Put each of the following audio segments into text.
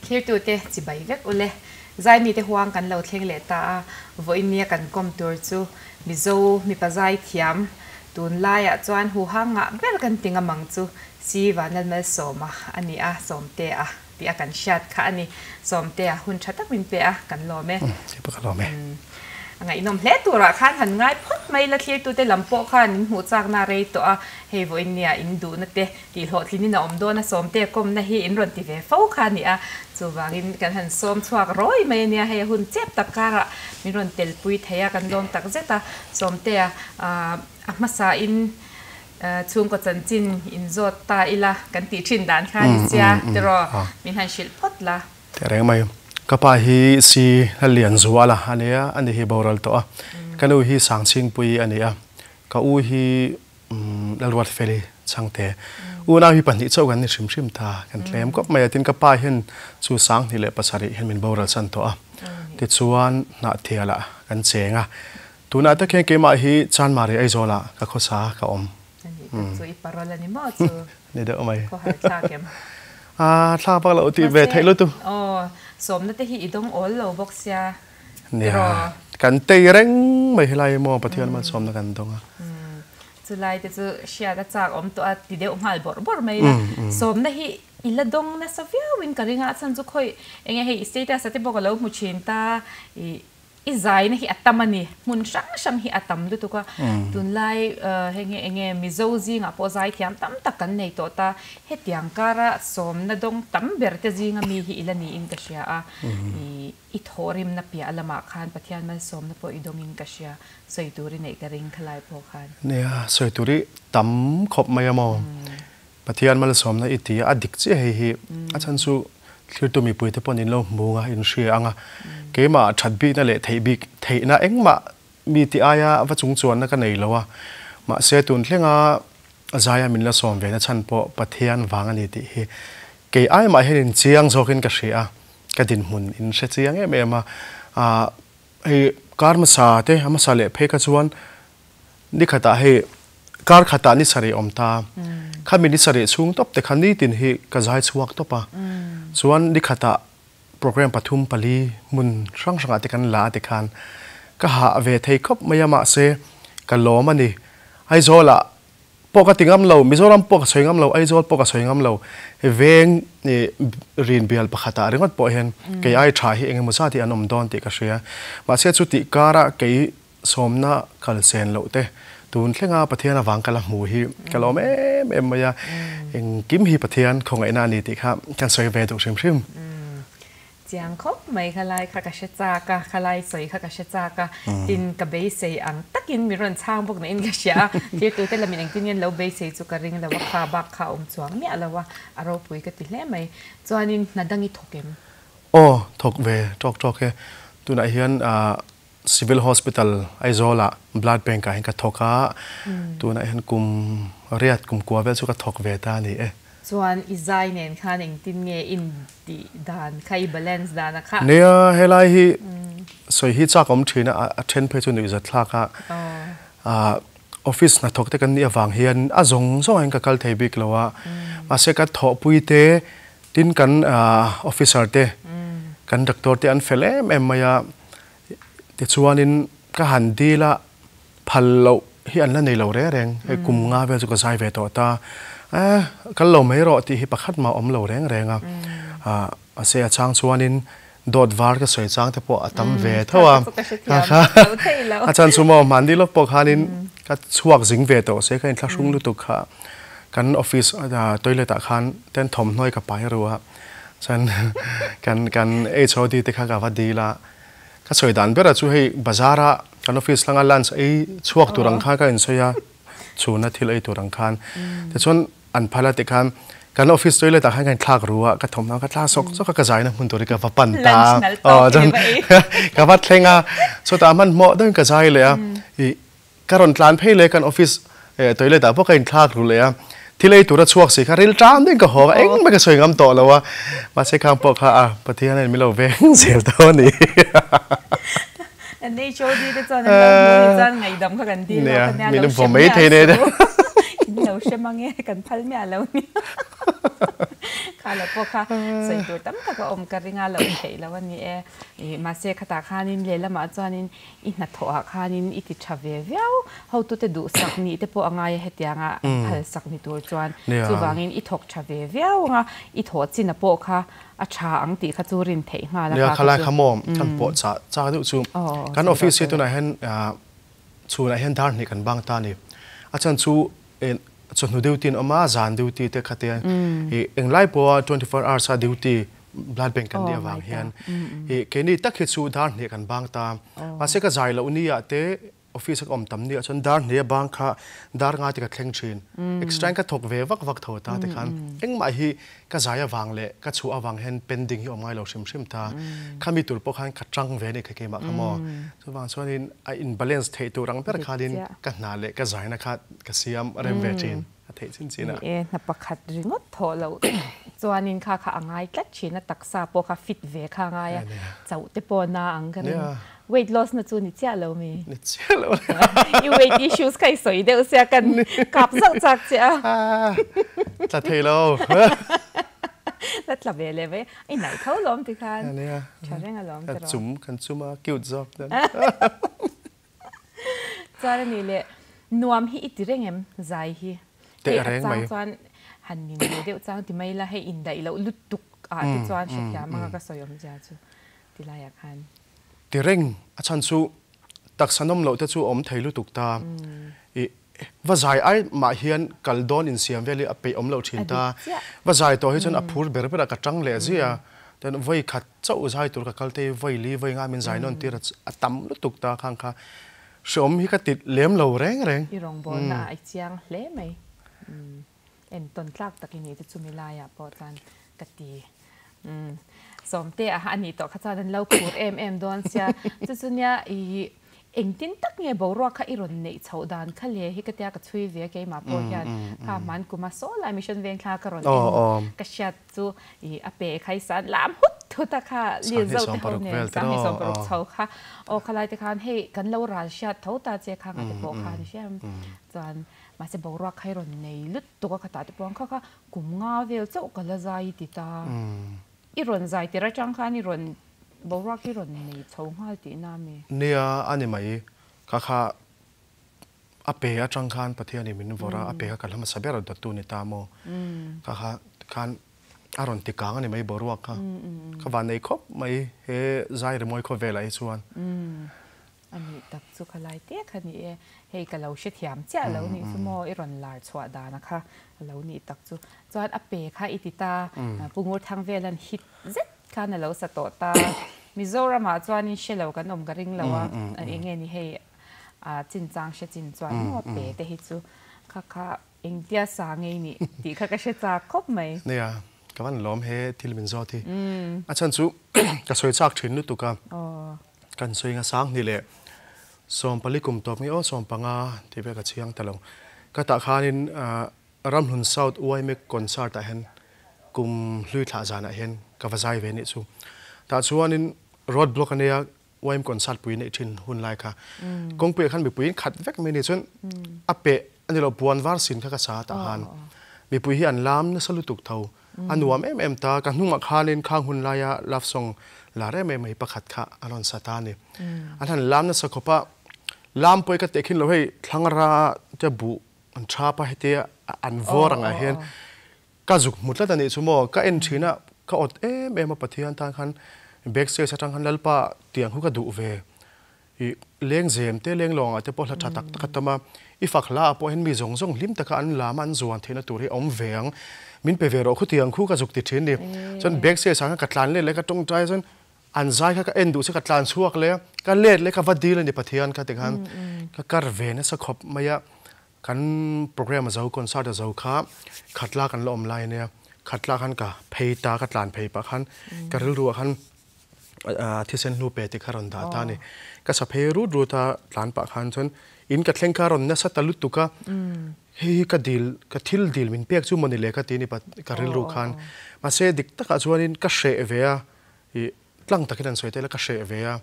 Thirtute chibai vek ule. Zaimite huang kan lo thleng leh ta a, vawiin nia kan kawm tur chu Mizo mipa zaithiam tunlaiah chuan huhang ngah ber kan ti ngam ang chu Si Vanlalmalsawma a ni a, Sawmtea tih a kan hriat kha a ni. Sawmtea hun tha tak min pe a, kan lawm e. Keipawh ka lawm e. A ngaihnawm hle turah khan han ngai phawt mai la, thlirtute lam pawh khan in hmuh chakna a rei tawh a, hei vawiin nia in duhna te tih hlawhtlinin a awm dawn a, Sawmtea kawmna hi in rawn ti ve fo kha a ni a, chuvangin kan han sawm chhuak rawi mai a nia, hei a hun chep tak karah min rawn telpui thei a, kan lawm tak zet a, Sawmtea a hmasain Chhungkaw chanchin inzawt ta ila kan tih thin dan kha ni sia tiraw min han hrilh phawt la. Teh reng mai. Ka pa hi si Lallian Zuala a nia, ani hi boral tawh a. Ka nu hi Sangchhingpui a ni a, ka u hi Lalruatfeli Chhangte. Unau hi pahnih chauh kan ni hrim hrim ta, kan tlem kawp mai a. Tin ka pa hian chu 2007 hian min boral san tawh a. Tichuan Hnahthialah kan cheng a. Tunah tak hian keimah hi Chanmari Aizawlah ka khawsa ka awm. A nih tak chu i parol a ni maw chu? Ni deuh mai. Khaw har thlak em? A thlak vak loh tih ve theih lutuk. Aw, sawmna te hi i dawng awl lo bawk sia. Nia, kan tei reng mai helai maw Pathian malsawmna kan dawng a. Chulai te chu hriat a chak awm tawh a ti deuh nghal bawrh bawrh mai la. Sawmna hi i la dawng nasa viauin ka ring a, a chhan chu khawi enge hei status a te bawk a lo hmu thin ta i I zaina hi a tam a ni, hmun hrang hrang hi a tam lutuk a, tunlai hei nge enge Mizo zingah pawh zaithiam tam tak kan nei tawh ta, hetiang kara sawmna dawng tam ber te zinga mi hi i la niin ka hria a, i thawhrimna piah lamah khan Pathian malsawmna pawh i dawngin ka hria, sawi tur i neih ka ring khalai pawh khan. Nia, sawi tur i tam khawp mai a maw? Pathian malsawmna i ti a, a dik chiah hei hi. A chhan chu thlirtu mipuite pawhin in lo hmu ang a, in hria ang a. Keimah that bikna leh theih bik theihna engmah mi ti aia va chung chuanna ka nei lo a. Mahse tun thlenga zaia min la sawm ve na chhan pawh Pathian vang a ni tih hi kei ai mah hian in chiang zawkin ka hria a, ka dinhmun in hre chiang em em a. Hei kar hmasa te, a hmasa leh phei kha chuan Ni khatah hei kar khatah ni sarih awm ta. Khami ni sarih chhung tawp te kha nitin hi ka zai chhuak tawp a. Chuan ni khatah program pathum pali hmun hrang hrangah te kan la a tikhan ka hah ve thei khawp mai a mahse ka lawm a ni. Aizawlah pawh ka ti ngam lo, Mizoram pawh ka sawi ngam lo, Aizawl pawh ka sawi ngam lo. Veng rin bial pakhatah ringawt pawh hian kei ai tha hi engemaw zat hi an awm dawn tih ka hria. Mahse chutih karah kei Sawmna kal sen loh te, tun thlenga Pathian avang ka la hmu hi ka lawm em em mai a, engkim hi Pathian khawngaihna a ni tih kha kan sawi ve duh hrim hrim. Chiang khawp mai khalai kha ka hre chak a, khalai sawi kha ka hre chak a, tin ka beisei ang takin mi rawn chhang bawk na in ka hria a, thirtute lamin engtin nge an lo beisei chu ka ring lo a, kha bak kha a awm chuang miah lo a, a ropui ka ti hle mai. Chuanin hna dang i thawk em? Aw, thawk ve tawk tawk e. Tunah hian Civil Hospital Aizawl ah Blood Bank ah hian ka thawk a, tunah hian kum riat kum kua vel chu ka thawk ve ta a ni e. Chuan i zai nen khan engtin nge in tih dan kha, i balance dan a kha? Nia, helai hi sawi hi chak awm thin a, a then phei chu nuihzat thlak a, office hnathawk te kan nih avang hian a zawng zawng ah hian ka kal thei bik lo a, mahse ka thawhpui te tin kan officer te, kan doctor te an fel em em mai a, Tichuanin ka han dil a, phal loh hi an la nei lo reng reng, hei kum nga vel chu ka zai ve tawh ta, eh kal lo mai rawh tih hi pakhat mah a awm lo reng reng a, mahse a chang chuanin dawt var ka sawi chang te pawh a tam ve tho a, a chan chu maw hmanni lawk pawh khanin ka chhuak zing ve tawh se ka inthlahrung lutuk kha kan office toilet ah khan ten thawmhnawi ka pai ru a, Chuan kan kan HOD te kha ka va dil a, ka sawi dan berah chu hei bazar a kan office langa lunch ei chhuak tur ang khan ka insawi a, chhuna thil ei tur ang khan. Tichuan an phal a tikhan kan office toilet ah khan ka inthlak ru a, ka thawmhnaw ka tla sawk sawk a, ka zaina hmun tur hi ka va pan ta a. Aw chuan ka va thleng a, chutah hmanhmawh deuhin ka zai leh a, ih Ka rawn tlan phei leh kan office toilet ah pawh ka inthlak ru leh a, thil ei tura chhuak si kha ril tan deuhin ka haw a, engmah ka sawi ngam tawh lo a, mahse khang pawh kha a Pathian in min lo veng zel tawh a ni. An HOD te chuan an lo hmu hi chuan ngaihdam kha kan dil lawk a nia, lo hre miah suh, in lo hre mang e, kan phal miah lo nia. Kha lo pawh kha sawi tur tam tak a awm ka ring a, loh theih loh a ni e. Ih mahse khatah khanin lehlamah chuanin i hnathawhah khanin i ti tha ve viau. Hotute duhsak nih te pawh a ngai a hetianga phalsak ni tur chuan. Chuvangin i thawk tha ve viau ang a, i thawh china pawh kha a tha ang tih kha chu rin theih nghal a kha kha chu. Nia khalai kha maw kan pawh chah chak deuh chu. Kan office hi tunah hian chhunah hian dar hnih kan bang ta a ni. A chhan chu chawhnu duty an awm a, zan duty te kha te ih englai pawha 24 hours a duty blood bank kan nih avang hian ih keini tak hi chu dar hnih kan bang ta. Mahse ka zai loh ni ah te office a ka awm tam ni ah chuan dar hnih a bang kha dar nga te ka thleng thin. Extra in ka thawk ve vak vak tho ta te khan engmah hi ka zai avang leh ka chhuah avang hian pending hi awm ngai lo hrim hrim ta. Khami tur pawh khan ka tang ve a ni kha keimah kha maw. Chuvang chuanin a in balance theih tur ang ber khanin ka hna leh ka zaina kha ka siam rem ve thin a theih chin chin a. Ni e, hna pakhat ringawt thawh loh chuanin kha kha a ngai tlat thin a, taksa pawh kha fit ve kha a ngai a, chauh te pawh na ang ka ring. Weight loss na chu ni chiah lo mi? Ni chiah lo. I weight issues kha i sawi deuh sia kan kap zauh chak che a. Tla thei lo. La tla ve leh mai. I naih tho lawm ti khan. Tha reng alawm tiraw. Chum kan chum a cute zawk dan. Chuan ani leh nuam hi i ti reng em zai hi. Teh reng mai. Hei a chang chuan han nin ve deuh chang ti mai la hei indaih loh lutuk ah te chuan hrethiam anga ka sawi awmzia chu ti laiah khan. Ti reng a chhan chu taksa nawm loh te chu awm thei lutuk ta. I va zai ai mah hian kal dawn insiam vel hi a peih awm loh thin ta. Va zai tawh hi chuan a phur ber ber a ka tang leh zia. Chuan vawi khat chauh zai tur ka kal te hi vawi li vawi nga min zai nawn tir a tam lutuk ta khang kha hreawm hi ka ti lem lo reng reng. I rawngbawlna ah i chiang hle mai. Entawn tlak tak i nih te chumi laiah pawh chuan ka ti. Sawmte a a nih tawh kha chuan an lo phur em em dawn sia. Chu chu nia i engtin tak nge boruak kha i rawn neih chhoh dan kha le hi ka tia ka chhui ve a keimah pawh hian kha hman kuma saw lai mission veng thla ka rawn en ka hriat chu i a pe khai san lam hut hut a kha lil zo te ho nen 2016 chho kha aw khalai te khan hei kan lo ral hriat tho ta che kha nga te pawh khan hriam chuan mahse boruak kha i rawn nei lutuk a khatah te pawh kha kha Kum nga vel chauh ka la zai i ti ta. I rawn zai tir atang khan i rawn boruak hi rawn nei chho nghal tihna a mi? Nia, a ni mai. Ka kha a pe atang khan Pathianin min vawrh a, a pe kha ka hla hmasa ber dawttu ni ta maw? Ka kha khan a rawn ti kang a ni mai boruak kha. Ka van nei khawp mai he zai rimawi khawvelah hi chuan. A nih tak chu ka lai te kha ni e, hei ka lo hrethiam chiah lo nih chu maw i rawn lar chhuah dana kha a lo nih tak chu. Chuan a pe kha i ti ta, Pu Ngurthang velan hit zet khan a lo sa tawh ta. Mizoramah chuanin hre lo kan awm ka ring lo a, eng nge ni hei a chinchang hre chin chuan maw a pe te hi chu kha kha engtia sa ngei nih tih kha ka hre chak khawp mai. Nia, ka van lawm he thil min zawt hi. A chhan chu ka sawi chak thin lutuk a. Kan sawi nga sang hnih leh sawmpali kum tawp nge aw sawmpanga tih vel ka chhiang ta lo. Ka tah khanin Ramhlun South YMA concert ah hian kum hlui thlah zanah hian ka va zai ve nih chu. Tah chuanin road block a nia YMA concert pui neih thin hun lai kha. Kawngpuiah khan mipui in khat vek mai ni chuan a peh a ni lo puan var sin kha ka sa tah khan mipui hi an lam nasa lutuk tho. A nuam em em ta, ka hnungah khanin khang hun laia love song lar em em mai pakhat kha a rawn sa ta a ni. An han lam nasa khawp a, lam pawh hi ka teh khin lo hei thlangra te buh an thap a hetia an vawr angah hian ka zuk hmu tlat a nih chu maw, ka en thin a, ka awt em em a Pathian tan khan backstage atang khan Lalpa tiang khu ka duh ve. I lengzem te leng lawngah te pawh hla tha tak tak a tam a, i fak hla ah pawh hian mi zawng zawng hlim taka an lam a an zuan theihna tur hi a awm ve ang. Min pe ve rawh khutiang khu ka zuk ti thin ni. Chuan back stage ah khan ka tlan let leh ka tawngtai chuan an zai kha ka en duh che ka tlan chhuak leh a, ka let leh ka va dil a ni Pathian kha tikhan ka kar ve nasa khawp mai a. Kan program a zo concert a zo kha khatla kan la awm lai ania, khatla khan ka phei ta ka tlan phei pah khan ka rilru ah khan thisen hnu pe tih kha rawn dah ta a ni. Ka sa phei rut rut a tlan pah khan chuan in ka thleng kha a rawn nasa ta lutuk a, hei hi ka dil ka thil dil min pek chu maw ni le ka ti a ni ka rilru khan. Mahse dik takah chuanin ka hreh ve a, ih tlang takin an sawi tel a ka hreh ve a,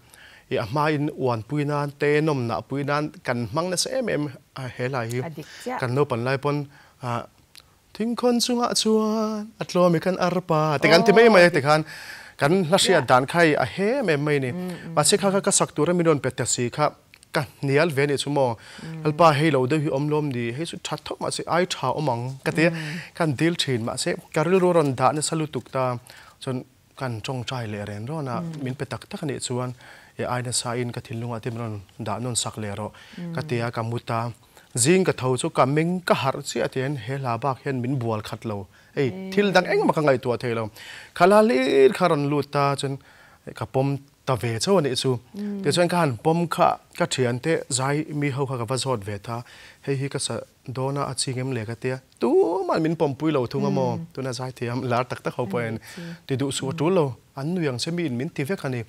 ih a hmain uanpui nan te nawmnah pui nan kan hmang nasa em em a he lai hi kan naupang lai pawn ah. Thingkhawn chungah chuan a tlawm i kan arpa ti kan ti mai mai a tikhan kan hla hriat dan kha i a he em em mai ni. Mahse kha kha ka sak tura min rawn pe ta si kha ka hnial ve anih chu maw. Lalpa hei lo deuh hi awm lawm ni, hei chu tha thawk mahse ai tha awm ang ka ti a, kan dil thin mahse ka rilru a rawn dah nasa lutuk ta chuan kan tawngtai leh ren rawn a, min pe tak tak anih chuan e ai nasa in ka thinlungah te min rawn dah nawn sak leh rawh ka ti a, ka mu ta. Zing ka tho chu ka meng ka harh chiah tihian he hla bak hian min bual khat lo, hei thil dang engmah ka ngaihtuah thei lo. Kha hla hlir kha rawn lut ta chuan ka pawm ta ve chauh anih chu. Tichuan ka han pawm kha ka thiante zai mi ho kha ka va zawt ve ta, hei hi ka sa dawn a, a ching em le ka tia, tumah min pawmpui lo thung a maw, tuna zai thiam lar tak tak ho pawhin ti duh suh a tul lo, an nui ang che miin min ti vek a ni.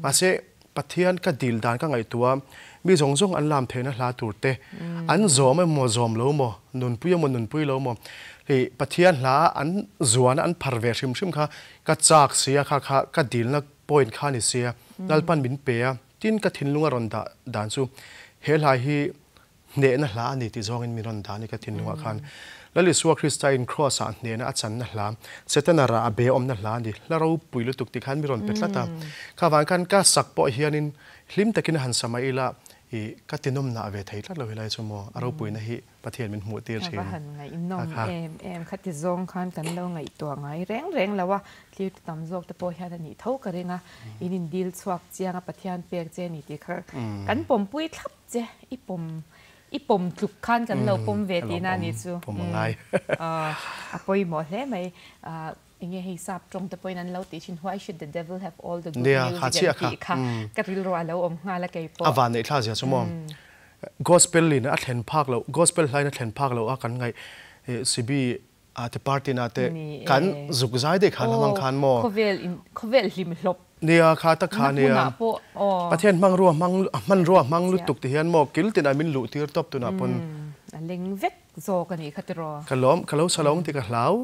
Mahse Pathian ka dil dan ka ngaihtuah a, mi zawng zawng an lam theihna hla tur te, an zawm emaw zawm lo maw, nunpui emaw nunpui lo maw, hei Pathian hla an zuana an phar ve hrim hrim kha ka chak sia kha kha ka dilna point kha ni sia, Lalpan min pe a, tin ka thinlung a rawn dah dan chu he hla hi Hnehna hla a ni tih zawngin min rawn dah a ni ka thinlungah khan. Lal Isua Krista in Kraws ah hnehna a channa hla, Setana rah a be awmna hla a ni, hla ropui lutuk tih khan mi rawn pe tlat a. Kha vang khan ka sak pawh hianin hlim takin a han sa mai ila i ka tinawmnah ve thei tlat lo helai chu maw, a ropuina hi Pathian min hmuh tir thin. A va han ngaihnawm em em, khati zawng khan kan lo ngaihtuah ngai reng reng lo a, thlir tu tam zawk te pawh hian a nih tho ka ring a, in indil chhuak chiang a Pathian pek che a ni tih kha kan pawmpui thlap Che, i pawm, i pawm tluk khan kan lo pawm ve tihna a nih chu. Pawm a ngai. A pawimawh hle mai. Enge hei sap tawng te pawhin an lo tih thin, Why should the devil have all the good music an tih kha ka rilru a lo awm nghal a kei pawh. A van neih thla zia chu maw. Gospel in a thlen phak loh, gospel hlain a thlen phak loh a kan ngaih Sibi a te party na te kan zuk zai daih khan hmang khan maw. Khawvel in khawvel hlim hlawp. Nia kha tak kha nia. Pathian hmang rua hmang hman rua hmang lutuk ti hian maw kil tin ah min luh tir tawp tunah pawn. A leng vek zawk a nih kha tiraw. Ka lawm ka lo sa lo ang tih ka hlau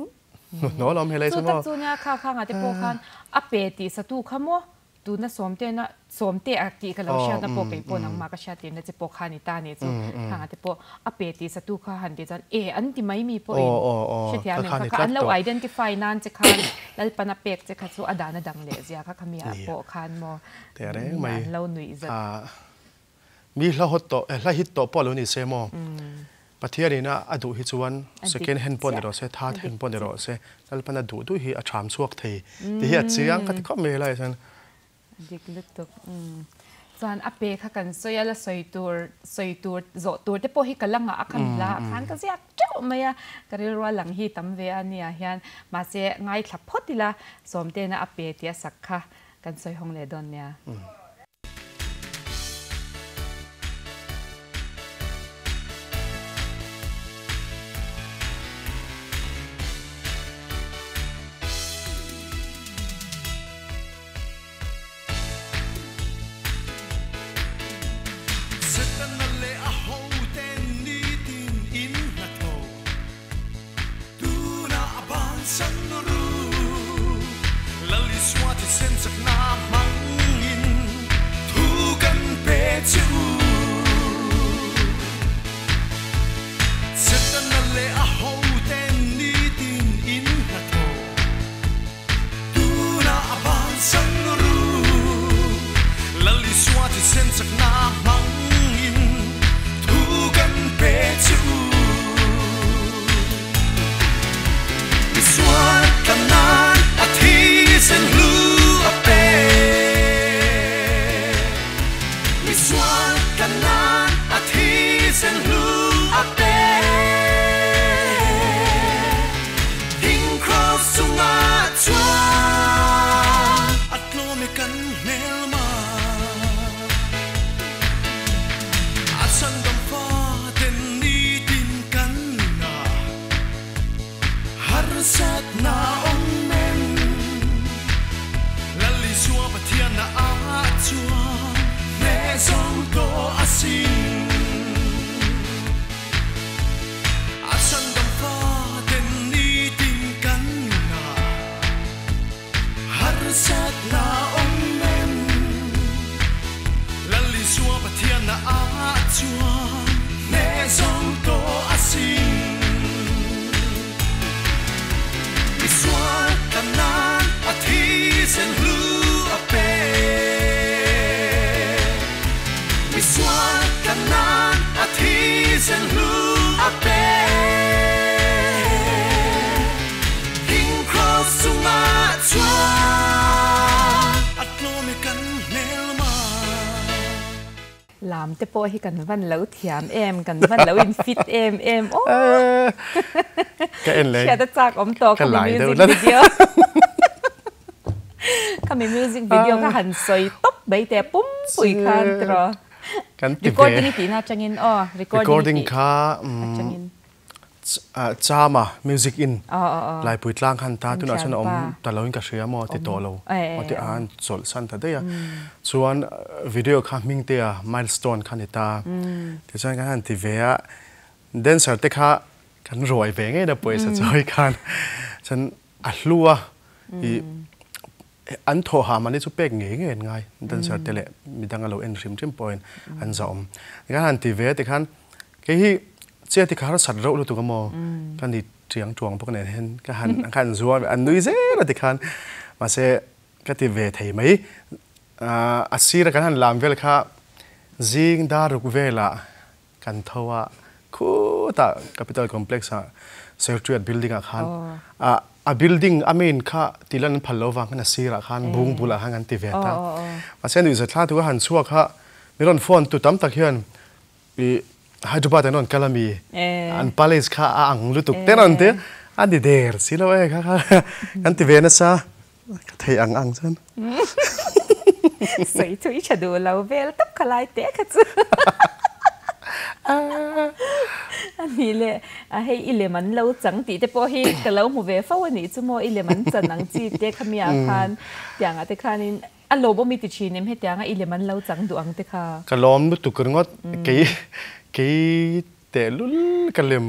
hnuhnawh alawm helai chu maw. Chu tak chu nia kha kha ngah te pawh khan a pe tih satu kha maw Tuna Sawmtena, Sawmte a tih ka lo hriatna pawh kei pawh nangmah ka hriat tirna che pawh kha a ni ta nih chu. Khangah te pawh a pe tih satu kha han tih chuan e an ti mai mi pawhin hrethiam em kha kha an lo identify nan che khan Lalpan a pek che kha chu a dan a dang leh zia kha kha mi ah pawh khan maw an lo nuih zat. Mi hla hawt tawh, hla hit tawh pawh lo ni se maw? Pathian ina a duh hi chuan second hand pawh ni rawh se, third hand pawh ni rawh se, Lalpan a duh duh hi a ṭham chhuak thei tih hi a chiang ka ti khawp mai helai chuan. Dik lutuk. Chuan a pe kha kan sawi a, la sawi tur, sawi tur, zawh tur te pawh hi ka la ngah a khami hla ah khan ka ziak teuh mai a, ka rilru a lang hi tam ve a nia hian mahse ngaithla phawt ila Sawmtena a pe tih a sak kha kan sawi hawng leh dawn nia. Setana leh a hoten nitin in hnathawh Tunah a bansan ru. Lal Isua thisen chakna hmangin. Lam te pawh hi kan van lo thiam em, kan van lo in fit em em aw. Ka en leh. Hriat a chak awm tawh Ka khami lai deuh music tlat. video. Khami music video kha han sawi tawp mai teh pum pui khan tiraw. Kan ti ve. Recording i tihna atangin aw, recording i Recording tih kha atangin. Chama music in Laipui tlang khan ta tunah chuan a awm ta lo in ka hria maw ti tawh lo maw ti a an chawlh san ta daih a. Chuan video kha Hmingtea milestone kha ni ta. Tichuan kan han ti ve a, dancer te kha kan ruai ve ngei na pawisa chawi khan chuan a hlu a ih an thawh ha mahni chu pek ngei ngei an ngai dancer te leh midang a lo en hrim hrim pawhin an zahawm. Tikhan han ti ve tikhan kei hi che tikha harsat reuh lutuk a maw ka ni tiang tuang bawk nen hian ka han ka han zuar ve a nui zel a tikhan mahse ka ti ve thei mai. A sira kan han lam vel kha zing dar ruk velah Kan tho a, khutah Capital Complex ah Secretariat building ah khan a building a main kha tih lan an phal lo vang khan a sirah khan bung bulah khan kan ti ve ta. Mahse nuihza thla tu ka han chhuak kha min rawn phone tu tam tak hian ih Hyderabad an rawn kal a mi an palace kha a ang lutuk te rawn ti a ni der si lo e kha kha kan ti ve nasa ka thei ang ang chuan. Sawi chu i tha duh lo vel tawp kha lai teh kha chu. A nih leh a hei i lem an lo chang tih te pawh hi ka lo hmu ve fo a nih chu maw i lem an chan ang chi te kha mi ah khan tiang ah te khanin a lawm awm i ti thin em hetiang a i lem an lo chang duh ang te kha. Ka lawm lutuk ringawt kei kei tehlul ka lem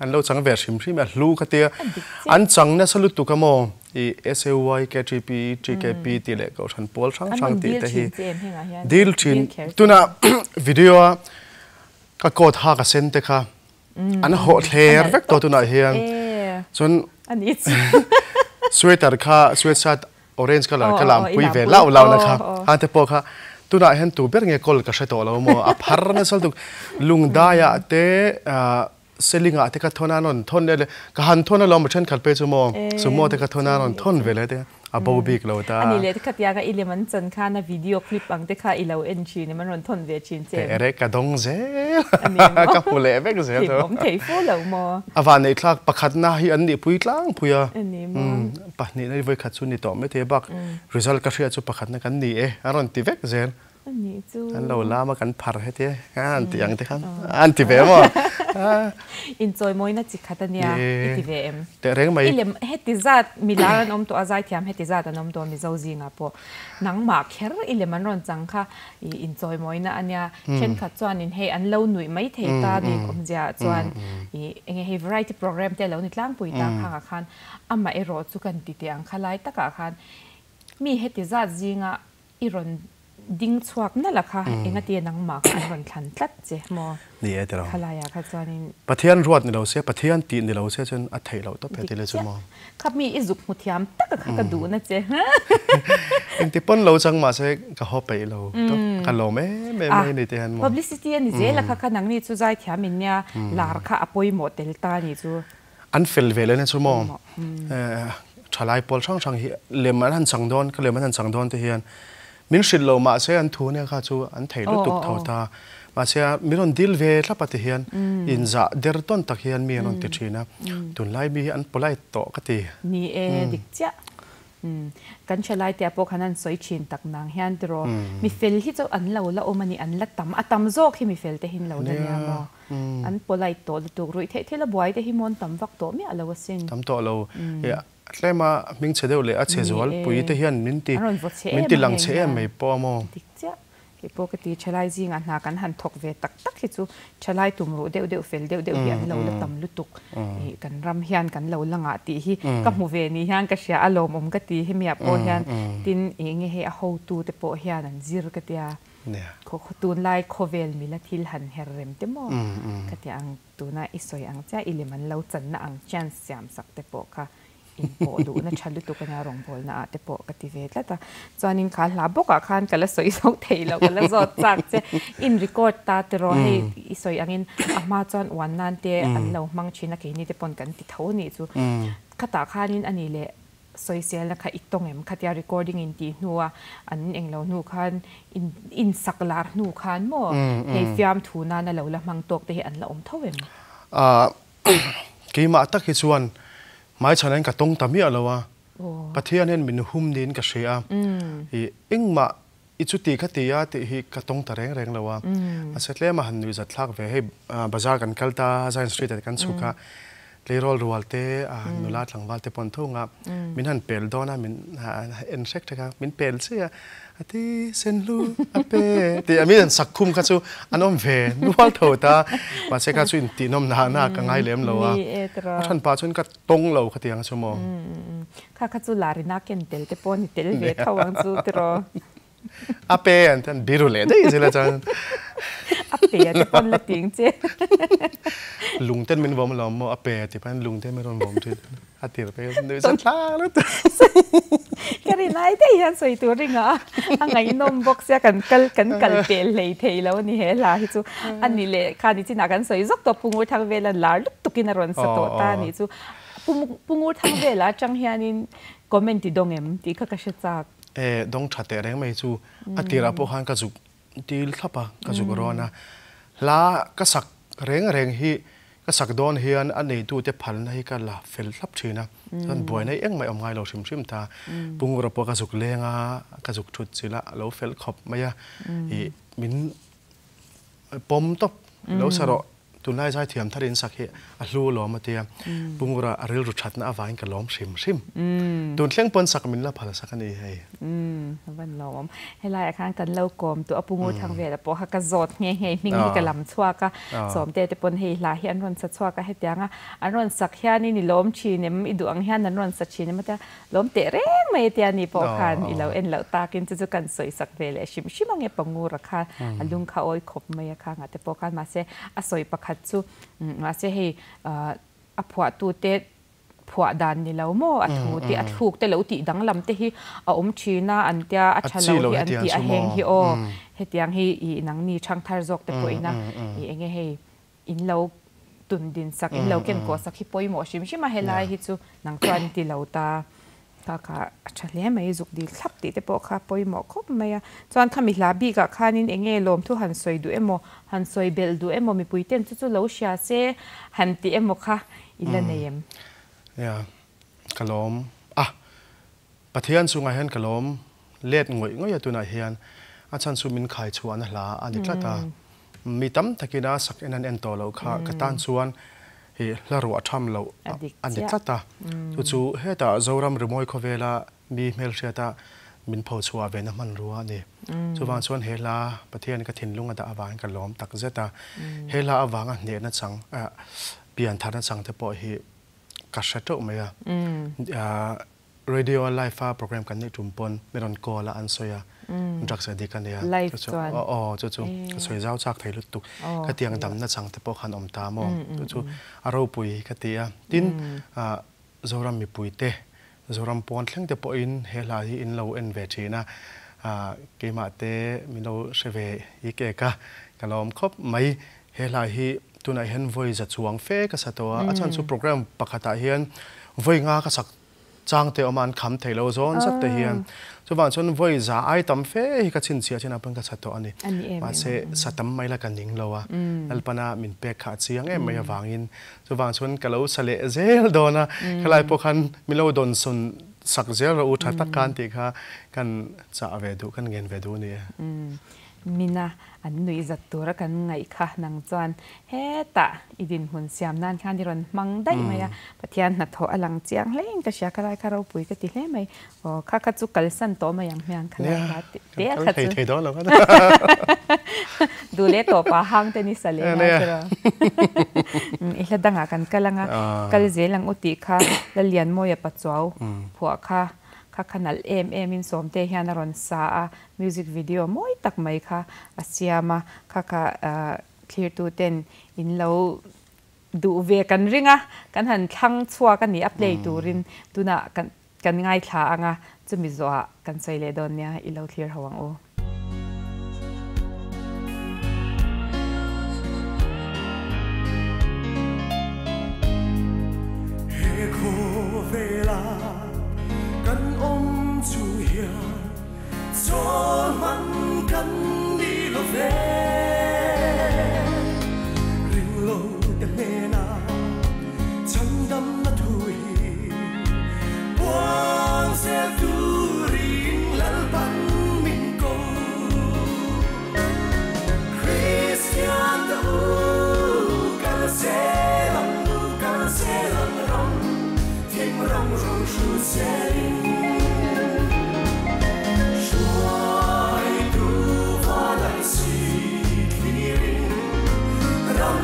An lo chang ve hrim hrim a, hlu kha tia an chang nasa lutuk a maw? I SAY, KTP, TKP tih leh kohhran pawl hrang hrang tih te hi dil thin. Tuna video a ka coat hak a sen te kha an hawh thler vek tawh tunah hian. Chuan sweater kha sweatshirt orange colour ka lam pui ve lau lau na kha a te pawh kha tunah hian tu ber nge kawl ka hre tawh lo maw a phar nasa lutuk lungdaiah te selingah te ka thawn a an rawn thawn leh ka han thawn alawm a thenkhat pei chu maw sumo te ka thawn a an rawn thawn ve leh te a bo bik lo ta. Ani leh khatiang a i lem an chan khan a video clip ang te kha i lo en thin em an rawn thawn ve thin che em? Ere ka dawng zel ka hmu leh vek zel tho. Hlimawm thei fu lo maw? A vanneih thlak pakhatna hi an nihpui tlangpui a. Pahnihna hi vawikhat chu ni tawh maithei a bak result ka hriat chu pakhatna kan ni e a rawn ti vek zel. An lo lam a kan phar heti a an ti ang te khan an ti ve maw? Inchawimawina chi khat a nia i ti ve em? Teh reng mai. I lem heti zat milar an awm tawh a zaithiam heti zat an awm tawh Mizo zingah pawh nangmah kher i lem an rawn chang kha i inchawimawina a nia. Thenkhat chuanin hei an lo nuih mai thei ta bik awmzia ah chuan i enge hei variety program te a lo ni tlangpui ta khangah khan Amah erawh chu kan ti teh ang kha lai takah khan mi heti zat zinga i rawn ding chhuak nalh a kha engatia nangmah kha an rawn thlan tlat che maw? Ni e tilo. Kha laiah kha chuanin. Pathian ruat ni lo se, Pathian tih ni lo se chuan a theih loh tawp he ti le chu maw? Kha mi i zuk hmu thiam tak a kha ka duhna che. Engti pawn lo chang mahse ka haw peih lo tawp, ka lawm em em mai ni te hian maw? Publicity a ni zel a kha kha nangni chu zaithiam in nia lar kha a pawimawh tel ta ni chu. An fel ve leh chu maw thalai pawl hrang hrang hi lem an han chang dawn ka lem an han chang dawn te hian min hrilh lo mahse an thu nia kha chu an thei lutuk tho ta mahse min rawn dil ve thlap a ti hian inzah der tawn tak hian mi an rawn ti thin a tunlai mi hi an polite tawh ka ti. Ni e dik chiah. Kan thalai te ah pawh khan an sawi thin tak nang hian tiraw mi fel hi chu an lo la awm a ni an la tam a tam zawk hi mi fel te hi an lo la nia maw. An polite tawh lutuk ruih theih thil a buai te hi mawn tam vak tawh miah lo asin. Tam tawh lo. Tlema hming chhe deuh leh a chhe zual pui te hian min ti min ti lang chhe em mai pawh a maw. Dik chiah. Kei pawh ka ti thalai zingah hna kan han thawk ve tak tak hi chu thalai tum ruh deuh deuh fel deuh deuh hi an lo la tam lutuk. Kan ram hian kan lo la ngah tih hi ka hmu ve ni hian ka hria a lawmawm ka ti hemiah pawh hian tin enge hei a hotu te pawh hian an zir ka tia. Tunlai khawvel mila thil han her rem te maw? Ka ti ang, tuna i sawi ang chiah i lem an lo channa ang chance siam sak te pawh kha inpawh duhna tha lutuk ania rawngbawlna ah te pawh ka ti ve tlat a. Chuanin kha hla bawkah khan ka la sawi zawk thei lo, ka la zawt chak che. In record ta tiraw hei i sawi angin a hma chuan uan nan te an lo hmang thin a, keini te pawn kan ti tho anih chu. Khatah khanin a ni leh. Sawiselna kha i tawng em? Khatia recording in tih hnua an englo hnu khan in in sak lar hnu khan maw hei fiamthu nana lo la hmang tawk te hi an la awm tho em? Ahh keimah tak hi chuan hmaichhan hian ka tawng ta miah lo a, Pathian hian min hum niin ka hria a, ih engmah i chuti kha ti a tih hi ka tawng ta reng reng lo a, mahse tlema han nuihzat thlak ve hei bazar kan kal ta Zion Street ah kan chhuk a, Tleirawl rual te, nula tlangval te pawn thung a, min han pel dawn a, min en hrek hrek a, min pel chiah a, a ti sen hlu a pe tih a min han sak khum kha chu an awm ve nual tho ta, mahse kha chu intih nawm na na ka ngai lem lo a, a than pah chuan ka tawng lo kha tiang chu maw. Kha kha chu larina ken tel te pawh ni tel ve tho ang chu tiraw. A pe an ti an biru leh daih zela chuan. A pe a ti pawn la ting che. Lung ten min vawm alawm maw a pe a ti pawn lung ten min rawn vawm thin a tir phei a nuih zat hlak lutuk. Ka rin ai daih hian sawi tur ringah a a ngaihnawm bawk sia kan kal kan kal pel hlei thei lo a ni he hla hi chu a ni leh kha ni chinah kan sawi zawk tawh Pungur thang vela lar lutukin a rawn sa tawh ta a nih chu Pungur thang vela atang hianin comment i dawng em tih kha ka hre chak. E, dawng tha teh reng mai chu a tirah pawh khan ka zuk dil thlap a, ka zuk rawn a. Hla ka sak reng reng hi ka sak dawn hian a neitute phalna hi ka la fel thlap thin a, chuan buaina hi engmah awm ngai lo hrim hrim ta. Pungura pawh ka zuk leng a, ka zuk thut chilh a, a lo fel khawp mai a, ih min pawm tawp lo sa rawh. Tunlai zaithiam thar in sak hi a hlu alawm a tia, Pu Ngura a rilru thatna avangin ka lawm hrim hrim. Tun thleng pawn sak min la phal sak a ni hei. A van lawm. Helaiah khan kan lo kawm tawh a, Pu Ngur thang vela pawh kha ka zawt nghe nghe hming hi ka lam chhuak a, Sawmte te pawn hei hla hi an rawn sa chhuak a, hetianga an rawn sak hianin i lawm thin em, i duh ang hian an rawn sa thin em a tia, Lawm teh reng mai a tia ni pawh khan i lo en loh takin chu chu kan sawi sak ve leh hrim hrim ang e Pangura kha a lung kha awi khawp mai a kha ngah te pawh khan mahse a sawi pakhat chu mahse hei a phuahtu te phuah dan ni lo maw a thu te a thluk te lo tih danglam te hi a awm thin a an tia a tha lo hi an tih a heng hi aw hetiang hi i nangni thangthar zawk te pawh ina i enge hei In lo tun din sak, in lo ken kawh sak hi pawimawh hrim hrim a, helai hi chu nang chuan ti lo ta. Kha kha a tha hle mai, zuk dil thlap tih te pawh kha pawimawh khawp mai a. Chuan khami hla bikah khanin eng nge lawmthu han sawi duh emaw, han sawi belh duh emaw mipui ten chu chu lo hria se han ti emaw kha i la nei em? Nia, ka lawm a, Pathian chungah hian ka lawm let ngawih ngawih a tunah hian a chhan chu min khai chhuahna hla a ni tlat a. Mi tam takin a sak en an en tawh loh kha ka tan chuan hi hla ruah tham loh a ni tlat a. Chu chu hetah Zoram rimawi khawvela mi hmelhriata min pho chhuah ve na hmanrua a ni. Chuvang chuan he hla Pathian ka thinlung a dah avangin ka lawm tak zet a. He hla avanga hnehna chang pian tharna chang te pawh hi ka hre teuh mai a. Radio a live a program kan neih tum pawn mi rawn call a an sawi a drugs addict a nia Live chuan aw aw chu chu ka sawi zau chak thei lutuk ka tiang damna chang te pawh khan awm ta maw chu chu a ropui ka ti a tin Zoram mipui te Zoram pawn thleng te pawhin he hla hi in lo en ve thin a keimah te min lo hre ve i kek a ka lo awm khawp mai he hla hi tunah hian vawi za chuang fe ka sa tawh a a chhan chu program pakhatah hian vawi nga ka sak Chang te awm a an kham thei lo zawn zat te hian. Chuvang chuan vawi za ai tam fe hi ka chhinchhiah chin ah pawn ka chha tawh a ni. Mahse sa tam mai la ka ning lo a, Lalpana min pek kha a chiang em mai avangin chuvang chuan ka lo sa leh zel dawn a, khalai pawh khan min lo dawn sawn sak zel rawh u tha tak khan tih kha kan chah ve duh, kan ngen ve duh a ni e. Mina an nuih zat tura kan ngaih kha nang chuan hetah i dinhmun siam nan khan i rawn hmang daih mai a, Pathian hnathawh a lang chiang hle in ka hria khalai kha ropui ka ti hle mai. Aw kha kha chu kalsan tawh mai ang hmiang khalai kha te kha chu. Thei dawn lo kha. Duh leh tawpa hang te ni sa leh ngai chu ro. I hla dangah kan kal anga kal zel ang u tih kha Lallianmawia Pachuau phuah kha kha kha nalh em em in Sawmte hian a rawn sa a, Music video mawi tak mai kha a siam a, kha kha thlirtu ten in lo duh ve kan ring a, kan han thlang chhuak a ni a play turin tunah kan kan ngaithla ang a, chumi zawhah kan sawi leh dawn nia i lo thlir ho ang u. He khawvela. zelin Hruaitu vanah si thlirin Ram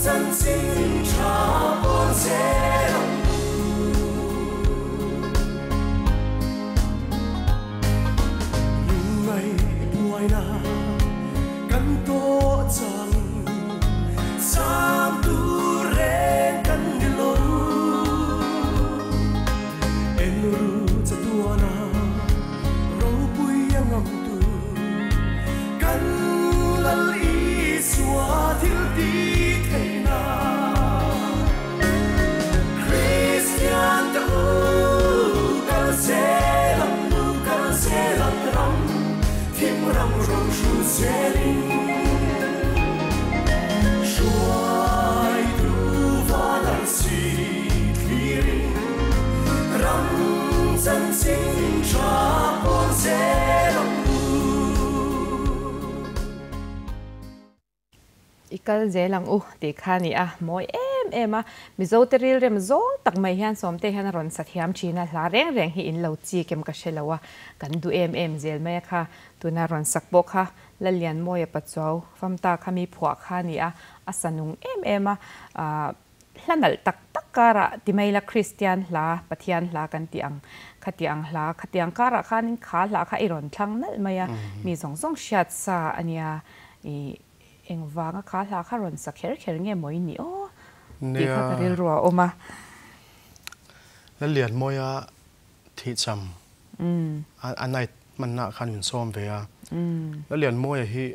chanchin tha pawn zel ang u. Lungngai buaina kan tawh changin Cham tur reng kan ni lo. En ru chatuana ropui a ngam tu kan Lal Isua thil ti theihna. Kristian te u kal zel ang u kal zel ang ram thim ram rawng hru zelin Hruaitu van arsi thlirin ram chanchin tha pawn zel ang u. I kal zel ang u tih kha a ni a, mawi em em a. Mizo te rilrem zawng tak mai hian Sawmte hian a rawn sa thiam thin a, hla reng reng hi in lo chik em ka hre lo a, kan duh em em zel mai a kha. Tuna rawn sak pawh kha Lallianmawia Pachuau famta kha mi phuah kha a ni a, a sa nung em em a. Hla nalh tak tak karah ti mai la Kristian hla, Pathian hla kan tih ang khati ang hla khatiang karah khanin kha hla kha i rawn thlang nalh mai a, mi zawng zawng hriat sa a nia. I engvanga kha hla kha rawn sa kher kher nge maw i nih aw tih kha ka rilru a awm a. Lallianmawia thihcham a night hmannaah khan min sawm ve a. Lallianmawia hi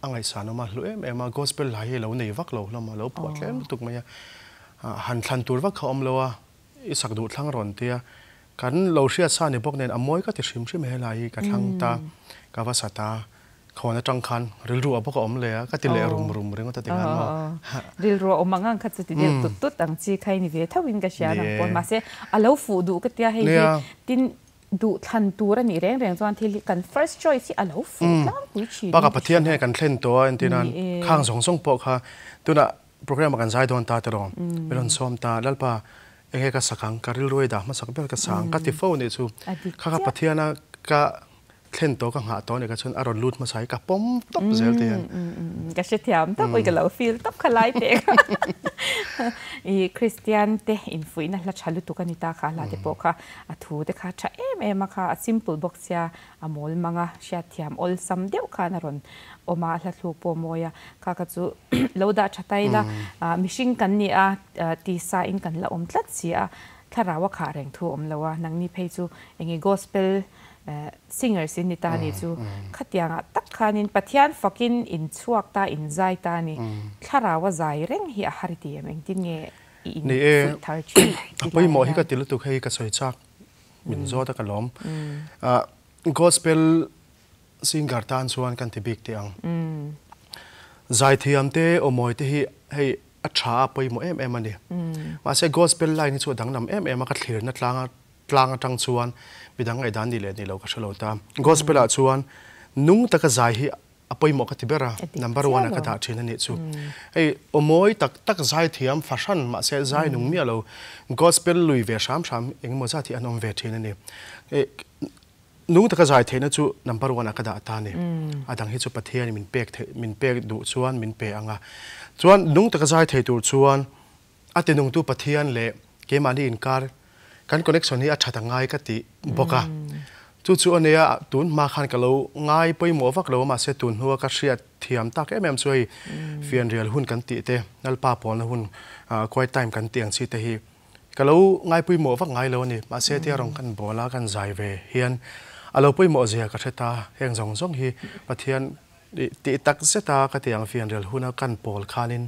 a ngaihsan awm a, hlu em em a, gospel hla hi a lo nei vak lo hlawm a, a lo phuah tlem lutuk mai a. Han thlan tur vak kha awm lo a, i sak duh thlang rawn tia kan lo hriat sa ni bawk nen a mawi ka ti hrim hrim he lai hi ka thlang ta, ka va sa ta. Khawn atang khan rilru a bawk a awm leh a, ka ti leh rum rum ringawt a ti khan maw. Rilru a awm ang ang kha chu ti deuh tut tut ang chi kha i ni ve tho in ka hria nang pawn. Mahse a lo fuh duh ka tia hei hi tin duh thlan tur a nih reng reng chuan thil hi kan first choice hi a lo fuh tlangpui thin. Bakah Pathian hian kan thlen tawh a entirnan khang zawng zawng pawh kha tunah program ah kan zai dawn ta tiraw min rawn sawm ta Lalpa enge ka sak ang ka rilru ei dah hmasak ber ka sa ang ka ti fo nih chu kha kha Pathiana ka Thlen tawh ka nghah tawh a ni ka chuan a rawn lut hmasa hi ka pawm tawp zel te hian. Ka hrethiam tawp ui ka lo feel tawp kha lai pek a. I Kristian te infuihna hla tha lutuk a ni ta kha hla te pawh kha a thu te kha tha em em a kha a simple bawk sia a mawl mang a hriatthiam awlsam deuh khan a rawn awm a hla thluk pawh a mawi a kha kha chu lo dah tha ta ila mihring kan ni a tisa in kan la awm tlat si a thlarau a khah reng thu a awm lo a nangni phei chu enge gospel Singers in ni ta ni chu khatiangah tak khanin Pathian fakin in chhuak ta in zai ta ni thlarau a zai reng hi a har i ti em engtin nge i in fuih thar thin ti lai hian. Hi ka ti lutuk hei ka sawi chak min zawt a ka lawm gospel singer tan chuan kan ti bik teh ang zaithiam te aw mawi te hi hei a tha a pawimawh em em a ni mahse gospel line hi chu a danglam em em a ka thlirna tlanga Tlang atang chuan midang ngaihdan nih leh nih lo ka hre lo ta. Gospel ah chuan nung taka zai hi a pawimawh ka ti ber a, number one ah ka dah thin a nih chu. Hei aw mawi tak tak zai thiam fahran mahse zai nung miah lo gospel lui ve hram hram engemaw zat hi an awm ve thin a ni. Hei nung taka zai theihna chu number one ah ka dah ta a ni. A dang hi chu Pathian in min pek theih min pek duh chuan min pe ang a. Chuan nung taka zai thei tur chuan A tinungtu Pathian leh keimahni inkar kan connection hi a that a ngai ka ti bawk a. Chu chu a nia, tun hma khan ka lo ngai pawimawh vak lo a, mahse tun hnua ka hriat thiam tak em em chu hei fianrial hun kan tih te, Lalpa pawlna hun, quiet time kan tih ang chi te hi ka lo ngai pawimawh vak ngai lo a ni. Mahse tia rawn kan bawl a, kan zai ve hian a lo pawimawh zia ka hre ta, heng zawng zawng hi Pathian Tih tak zet a ka ti ang fianrial huna kan pawl khanin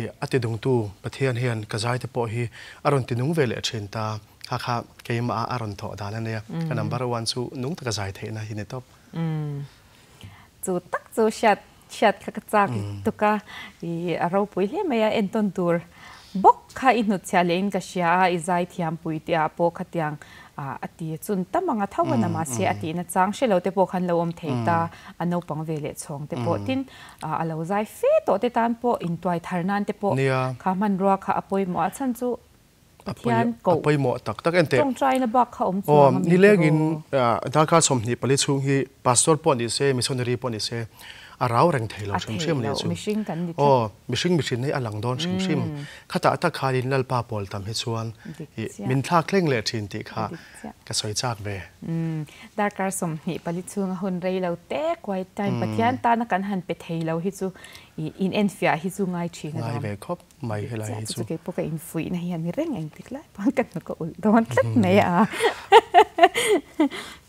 i a tidungtu Pathian hian ka zaite pawh hi a rawn tinung ve leh thin ta. Kha kha keimah a a rawn thawh dan a nia. Ka number one chu nung taka zai theihna hi ni tawp. Chu tak chu hriat hriat kha ka chak tuk a, i a ropui hle mai a, entawn tur bawk kha i hnutchhiah leh in ka hria a, i zaithiam pui tih ah pawh khatiang A ti chun tam ang a tho a na mahse a tihna chang hre lo te pawh khan lo awm thei ta, a naupang ve leh chhawng te pawh tin a lo zai fe tawh te tan pawh intuai thar nan te pawh kha hmanrua kha a pawimawh a chhan chu Pathian koh A pawimawh tak tak en teh. Tawngtaina bak kha awm Aw, chuang a mi nilengin tiraw? darkar 24 chhung hi pastor pawh ni se, missionary pawh ni se, a rau reng thei lo A hrim thei hrim a nih lo, chu. mihring kan ni tlat. Aw, mihring mihrin hi a lang dawn hrim hrim. Khatah tak khanin Lalpa pawl tam hi chuan Dik ih chiah. min thlak thleng leh thin tih kha Dik chiah. ka sawi chak ve. Umm, darkar 24 chhunga hun rei lo te quiet time Pathian tana kan han pe thei lo hi chu ih inenfiah hi chu ngai thin Ngai alawm. ve khawp mai Dik helai chiah hi chu chu. chu keipawh ka infuihna hi a ni reng engtik lai pawn ka hnuk a ulh dawn tlat mai a.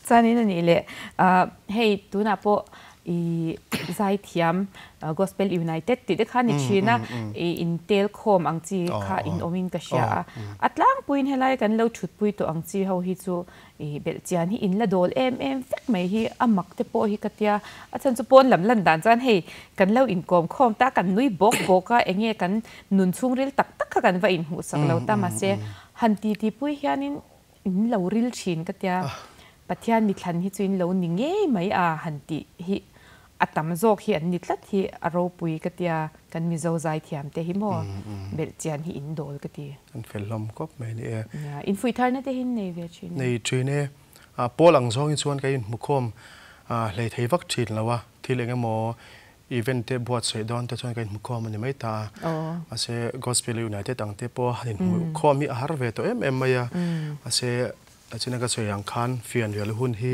Chuanin a nih leh ah hei tunah pawh I zaithiam Gospel United tih te kha ni thin a, i intel khawm ang chi kha in awmin ka hria a. A tlangpuiin helai kan lo thutpui tawh ang chi ho hi chu i belhchian hi in la dawl em em vek mai hi a mak te pawh hi ka tia. A chhan chu pawn lam lan dan chuan hei kan lo inkawm khawm ta, kan nui bawk bawk a, enge kan nun chhungril tak tak kha kan va inhmuhsak lo ta mahse han titi pui hianin In lo ril thin ka tia, Pathian mithlan hi chu in lo ni ngei mai a han tih hi a tam zawk hi an ni tlat hi a ropui ka tia, kan Mizo zaithiam te hi maw belhchian hi in dawl ka ti. An fel hlawm kawp mai ni e. Nia, infuih tharna te hi in nei ve thin e. Nei thin e. Pawl ang zawngin chuan ka inhmukhawm hlei thei vak thin lo a, thil eng emaw Event te buatsaih dawn te chuan ka inhmukhawm a ni mai ta a, mahse Gospel United ang te pawh han inhmukhawm hi a har ve tawh em em mai a, mahse china ka sawi ang khan fianrial hun hi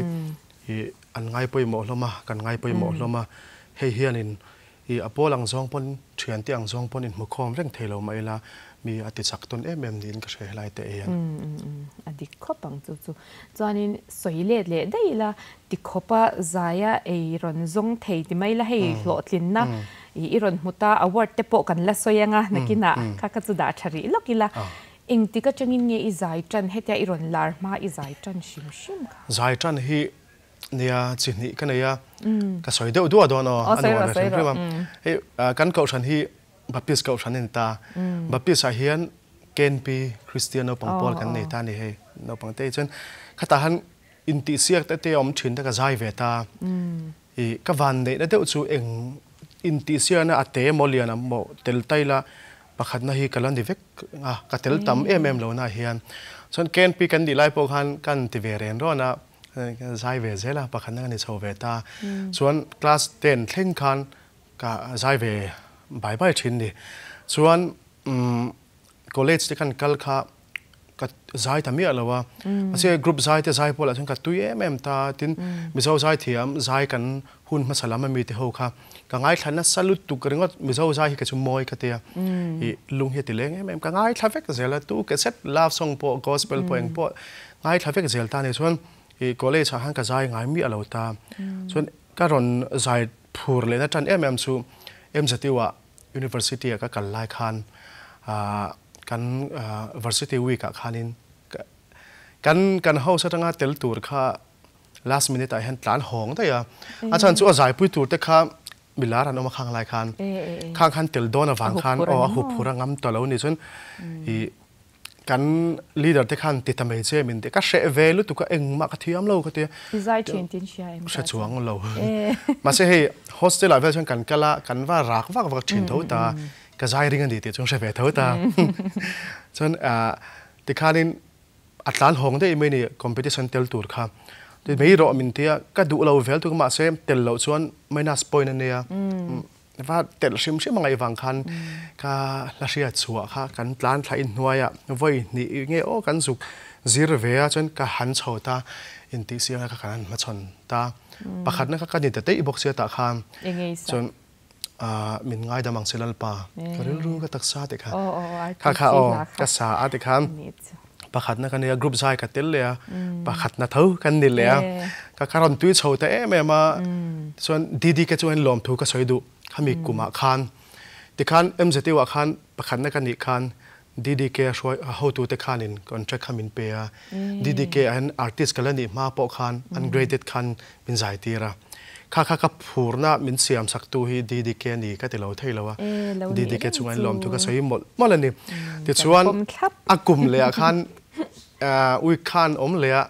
ih an ngai pawimawh hlawm a, kan ngai pawimawh hlawm a, hei hianin ih a pawl ang zawng pawn thiante ang zawng pawn inhmukhawm reng thei lo mah ila mi a ti chak tawn em em niin ka hre helai te hian. A dik khawp ang chu chu. Chuanin sawi let leh daih ila Tikhawpa zaia ei rawn zawng thei ti mai la hei hlawhtlinna i rawn hmu ta award te pawh kan la sawi anga nakinah kha kha chu dah tha rih lawk ila engtik atangin nge i zai tan hetia i rawn lar hma i zai tan hrim hrim kha. Zai tan hi nia chi hnih ka nei a ka sawi deuh duah dawn aw a nuam ve hrim hrim a hei kan kohhran hi Baptist kohhran a ni ta Baptist ah hian KNP Christian naupang pawl kan nei ta a ni hei naupang te hi chuan khatah han Intihsiak te te awm thin te ka zai ve ta. I ka van neihna deuh chu eng intihsiakna a te emaw lian emaw tel ta ila pakhatna hi ka la ni vek a, ka tel tam em em lo na hian. Chuan KNP kan nih lai pawh khan ka han ti ve ren rawn a, ka zai ve zel a, pakhatna ka ni chho ve ta. Chuan class ten thleng khan ka zai ve bai bai thin ni. Chuan college te khan kal kha ka zai ta miah lo a, mahse group zai te zai pawh lah chuan ka tui em em ta, tin Mizo zai thiam zai kan hun hmasa lam ami te ho kha ka ngaithla nasa lutuk ringawt Mizo zai hi ka chu mawi ka tia ih lung hi a ti leng em em ka ngaithla vek zel a tu ke set love song pawh gospel pawh eng pawh ngaithla vek zel ta ni chuan ih college ah khan ka zai ngai miah lo ta chuan ka rawn zai phur lehna tan em em chu MZU ah University ah ka kal lai khan kan Varsity week ah khanin kan kan house atanga tel tur kha last minute ah hian tlan hawng daih a, a chhan chu a zaipui tur te kha milar an awm a khang lai khan khang khan tel dawn avang khan aw a huphur a ngam ta lo ni chuan ih Kan leader te khan ti ta mai che min ti. Ka hreh ve lutuk a, engmah ka thiam lo ka ti a. I zai thin tin hria em? Hre chuang lo. Mahse hei hostel ah vel chuan kan kal a, kan va rak vak vak thin tho ta. Ka zai ring a ni tih chuan hre ve tho ta. Chuan tikhanin a tlan hawng daih mai ni competition tel tur kha. Ti mai rawh min ti a, ka duh lo vel tuk a mahse tel loh chuan minus point a nia. Va telh hrim hrim a ngaih vang khan ka hla hriat chhuah kha kan tlan thla inhnuai ah vawi hnih nge aw kan zuk zir ve a chuan ka han chho ta intih siang a kha kan han hmachhawn ta pakhatna kha ka ni ta teih bawk sia tah khan chuan min ngaidam ang che Lalpa ka rilru ka taksa tih kha kha kha aw ka sa a ti khan Pakhatna ka nia, group zai ka tel leh a, pakhatna tho kan ni leh a, ka ka rawn tui chho ta em em a, tichuan DDK chu en lawmthu ka sawi duh khami kumah khan, tikhan MZU ah khan pakhatna ka nih khan DDK a hruai a hotute khanin contract kha min pe a, DDK ah hian artist ka la nih hma pawh khan ungraded khan min zai tir a, kha kha ka phurna min siam sak tu hi DDK a ni ka ti lo thei lo a, DDK chungah in lawmthu ka sawi mawlh mawlh a ni. Tichuan a kum leh ah khan week khan awm leh a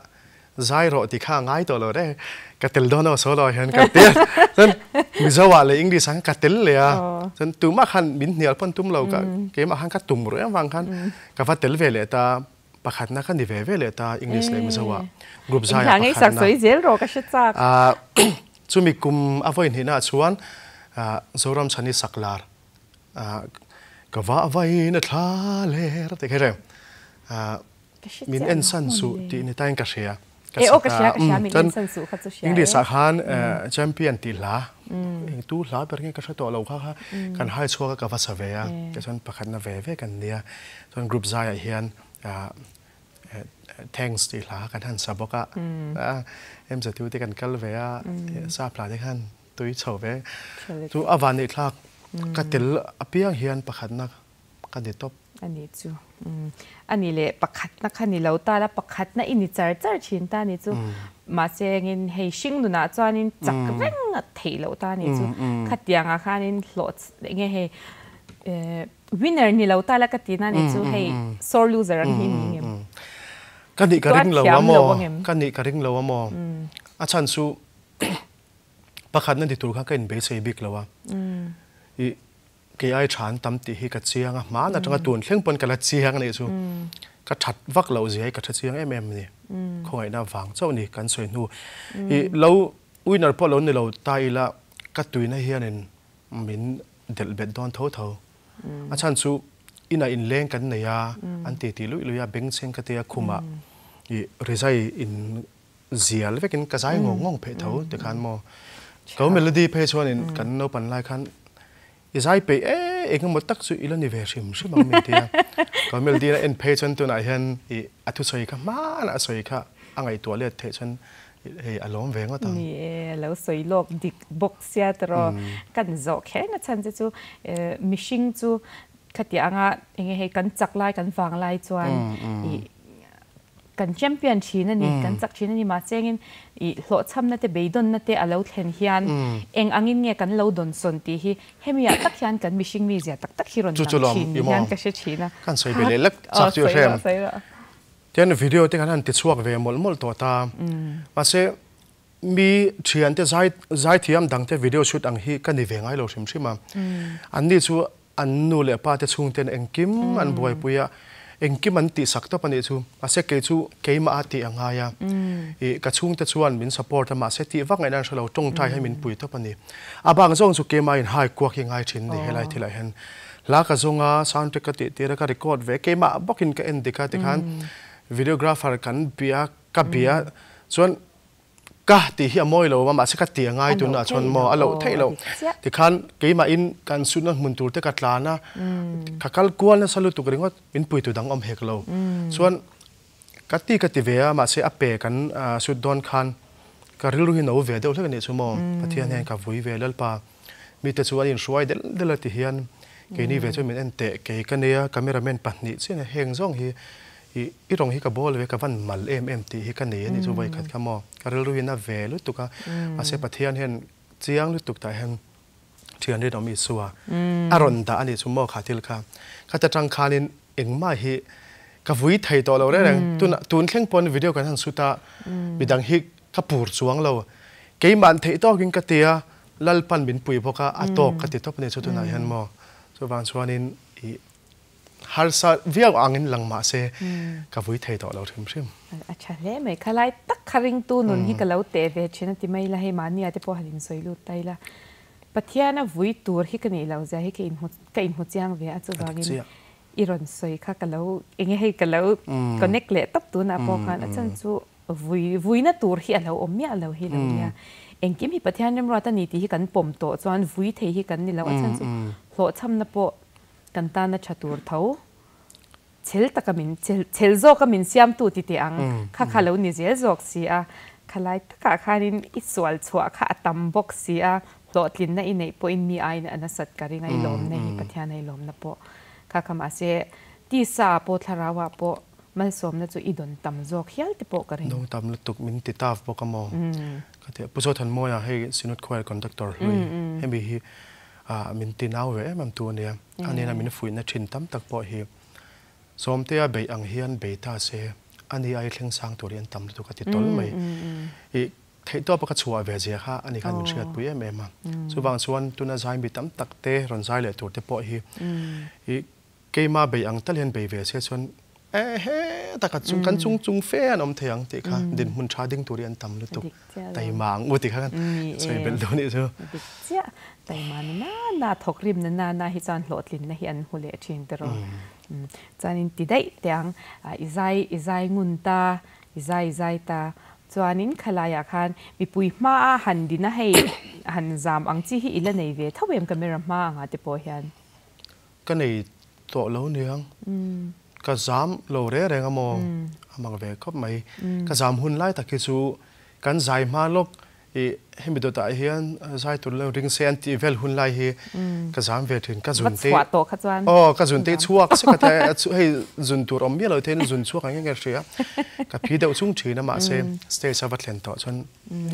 zai rawh tih kha a ngai tawh lo reng, Ka tel dawn aw solo ah hian ka ti a. Chuan Mizo ah leh English ah khan ka tel leh a. Chuan tumah khan min hnial pawn tum lo ka keimah khan ka tum ruih avang khan ka va tel ve leh ta pakhatna ka ni ve ve leh ta English leh Mizo ah group zai ah pakhatna. Chumi kum a vawi hnihna ah chuan Zoram Chhani Saklar ka vah vain a thla ler tih kha i reng. Min en san suh tih ni tain ka hria. Ka sak a, chuan English ah khan champion tih hla, eng tu hla ber nge ka hre tawh lo kha kha kan hai chhuak a ka va sa ve a, tichuan pakhatna ve ve kan nia. Chuan group zaiah hian thanks tih hla kan han sa bawk a, MZU te kan kal ve a, sap hla te khan tui chho ve. Chu a vanneih thlak ka tel apiang hian pakhatna ka ni tawp. A ni chu. A ni leh pakhatna kha ni lo ta la, pakhatna i ni char char thin ta ni chu. Mahse engin hei hring nunah chuanin chak reng a theih loh ta ni chu. Khatiangah khanin hlawh enge hei winner ni lo ta la ka ti na ni chu hei sore loser ang hi ni ngem. Ka nih ka ring lo a maw? Ka nih ka ring lo a maw? A chhan chu pakhatna ni tur khan ka inbeisei bik lo a. I Kei ai tha an tam tih hi ka chiang a, hmaan atanga tun thleng pawn ka la chiang a nih chu. Ka that vak loh zia hi ka tha chiang em em a ni. Khawngaihna vang chauh ni kan sawi hnu. I lo winner pawh lo ni lo ta ila ka tuina hianin min delh bet dawn tho tho. A chhan chu inah inleng kan nei a, an ti ti luih luih a, bengchheng ka tia khumah i rizai in zial vekin ka zai ngawng ngawng pheih tho tikhan maw ko melody phei chuanin kan naupan lai khan i zai peih e engemaw tak chu ila ni ve hrim hrim ang min tia ko melody a en phei chuan tunah hian i a thusawi kha hmanah a sawi kha a ngaihtuah let theih chuan hei a lawm ve ngawt ang. Ni e, a lo sawi lawk dik bawk sia tawraw kan zawh kher na chhan che chu mihring chu khatiang anga enge hei kan chak lai kan vang lai chuan i Kan champion thin a ni, kan chak thin a ni. Mahse engin i hlawhchhamna te, beidawnna te a lo thlen hian eng angin nge kan lo dawnsawn tih hi hemi ah tak hian kan mihring mizia tak tak hi rawn lang thin ni hian ka hre thin a. Kan sawi ve leh lek chak chu i hrem. Tian video te kan han ti chhuak ve mawlh mawlh tawh ta. Mahse mi thiante zai zaithiam dangte video shoot ang hi ka ni ve ngai lo hrim hrim a. Anni chu An nu leh pa te chhungten engkim an buaipui a, engkim an tihsak tawp a nih chu. Mahse kei chu keimah a tih a ngai a, ih ka chhungte chuan min support a, mahse tih vak ngaihna an hre lo, tawngtai hi min pui tawp a ni. A bang zawng chu keimah in hai kuak hi ngai thin a ni helai thilah hian. Hla ka zawng a, sound track ka tih tir a, ka record ve, keimah bawkin ka en dik a tikhan videographer kan bia, ka bia chuan Ka tih hi a mawi lo a, mahse ka ti a ngai tunah chuan maw a loh theih loh. Tikhan keimahin kan sutna hmun tur te ka tlan a, ka kal kual nasa lutuk ringawt min pui tu dang awm hek lo. Chuan ka ti ka ti ve a, mahse a pe kan sut dawn khan ka rilru hi no ve deuh hlek a nih chu maw. Pathian hian ka vui ve Lalpa mite chu an inhruai del del a ti hian keini ve chuan min en teh kei ka nia cameraman pahnih chiah nia heng zawng hi I i rawng hi ka bawl ve, ka van mal em em tih hi ka nei a nih chu vawikhat kha maw. Ka rilru hi na ve lutuk a, mahse Pathian hian chiang lutuk tah hian thian rinawm Isua a rawn dah a nih chu maw kha thil kha. Khata tang khanin engmah hi ka vui thei tawh lo reng reng. Tun tun thleng pawn video kan han shoot a, midang hi ka pur chuang lo. Keimah theih tawkin ka ti a, Lalpan min pui bawk a, a tawk ka ti tawp a nih chu tunah hian maw. Chuvang chuanin i Harsa viau angin lang mah se ka vui thei tawh lo hrim hrim. A tha hle mai. Khalai tak kha ringtu nun hi ka lo teh ve thin a ti mai ila, hei mahnia te pawh han insawi lut ta ila. Pathiana vui tur hi ka nih loh zia hi ka inhmu ka inhmu chiang ve a, chuvangin i rawn sawi kha ka lo enge hei ka lo connect leh tawp tunah pawh khan a chhan chu vui vuina tur hi a lo awm miah lo hi lo nia. Engkim hi Pathian remruat a ni tih hi kan pawm tawh chuan vui thei hi kan ni lo, a chhan chu hlawhchhamna pawh Kan tana tha tur tho chhel taka min chhel zawka min siamtu ti teh ang kha kha lo ni zel zawk si a, khalai takah khanin i sual chhuah kha a tam bawk si a, hlawhtlinna i neih pawhin mi aiin a nasat ka ring a, i lawmna hi Pathian a i lawmna pawh kha kha mahse tisa ah pawh thlarau ah pawh malsawmna chu i dawn tam zawk hial te pawh ka ring. Dawng tam lutuk min ti taf bawk a maw? Ka ti a, Pu Zothanmawia hei Synod Choir Conductor hlui hemi hi Ah, min ti nau ve em em tu a nia. A nena min fuihna thin tam tak pawh hi Sawmtea beih ang hian bei ta se, a ni ai thleng sang tur hi an tam lutuk a ti tawl mai. I Theihtawpa ka chhuah ve zia kha ani khan min hriatpui em em a. Chuvang chuan tuna zai mi tam tak te rawn zai leh tur te pawh hi i keima bei ang tal hian bei ve se chuan ehe taka chung kan chung chung fe an awm thei ang tih kha dinhmun tha ding tur hi an tam lutuk. Taima ang u tih kha kan sawi belh dawn anih chu. Dik chiah. Taima na na na thawk rim na na na hi chuan hlawhtlinna hi an hmu leh thin tiraw. Chuanin ti daih teh ang i zai i zai ngun ta I zai zai ta. Chuanin khalaiah khan mipui hmaa han din a hei han zam ang chi hi i la nei ve tho em camera hma anga te pawh hian? Ka nei tawh lo niang. Ka zam lo reng reng a maw? A mak ve khawp mai. Ka zam hun lai tak hi chu kan zai hma lawk I hemi dawtah hian zai tur lo ring se an tih vel hun lai hi ka zam ve thin. Ka zun te Va chhuah tawh kha chuan. Aw ka zun te chhuak se ka tia hei zun tur awm miah lo thein zun chhuak ang nge hria. Ka phi deuh chung thin a mahse stage a va thlen tawh chuan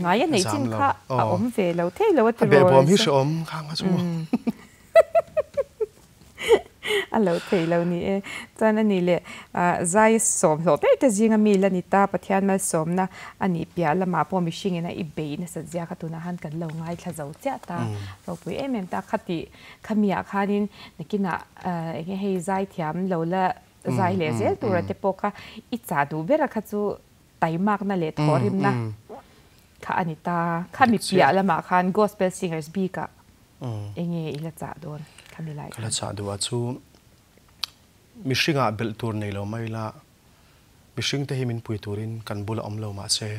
Ngai a neih chin kha a awm ve lo thei lo a ti rawl. A behbawm hi hrehawm kha ang a chu. A lo thei lo ni e. Chuan a ni leh zai sawmhlawh ber te zinga mi la ni ta, Pathian malsawmna a nih piah lamah pawh mihringin a i bei nasat zia kha tunah khan kan lo ngaithla zo chiah ta. Ropui em em ta khati khamiah khanin nakinah eng nge hei zai thiam lo la zai leh zel tura te pawh kha i chah duh bera kha chu taimakna leh thawhrimna kha a ni ta. Khami piah lamah khan Gospel Singers bikah Enge i la chah dawn khami lai khan? Ka la chah duh a chu mihringah belh tur nei lo mai la, mihring te hi min pui turin kan bula awm lo mahse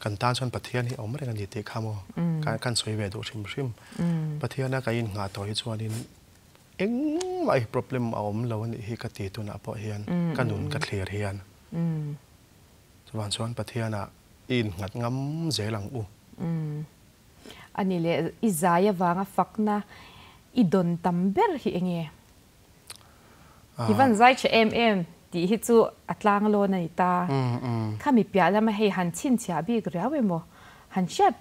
kan tan chuan Pathian hi a awm reng a ni tih kha maw kan sawi ve duh hrim hrim. Pathiana kan innghah tawh hi chuanin engmah hi problem a awm lo a nih hi ka ti tunah pawh hian ka nun ka thlir hian. Chuvang chuan Pathianah i innghat ngam zel ang u. A ni leh, i zai avanga fakna i dawn tam ber hi eng nge? I van zai tha em em tih hi chu a tlang lawn a ni ta. Khami piah lama hei han chhinchhiah bik riau emaw, han hriat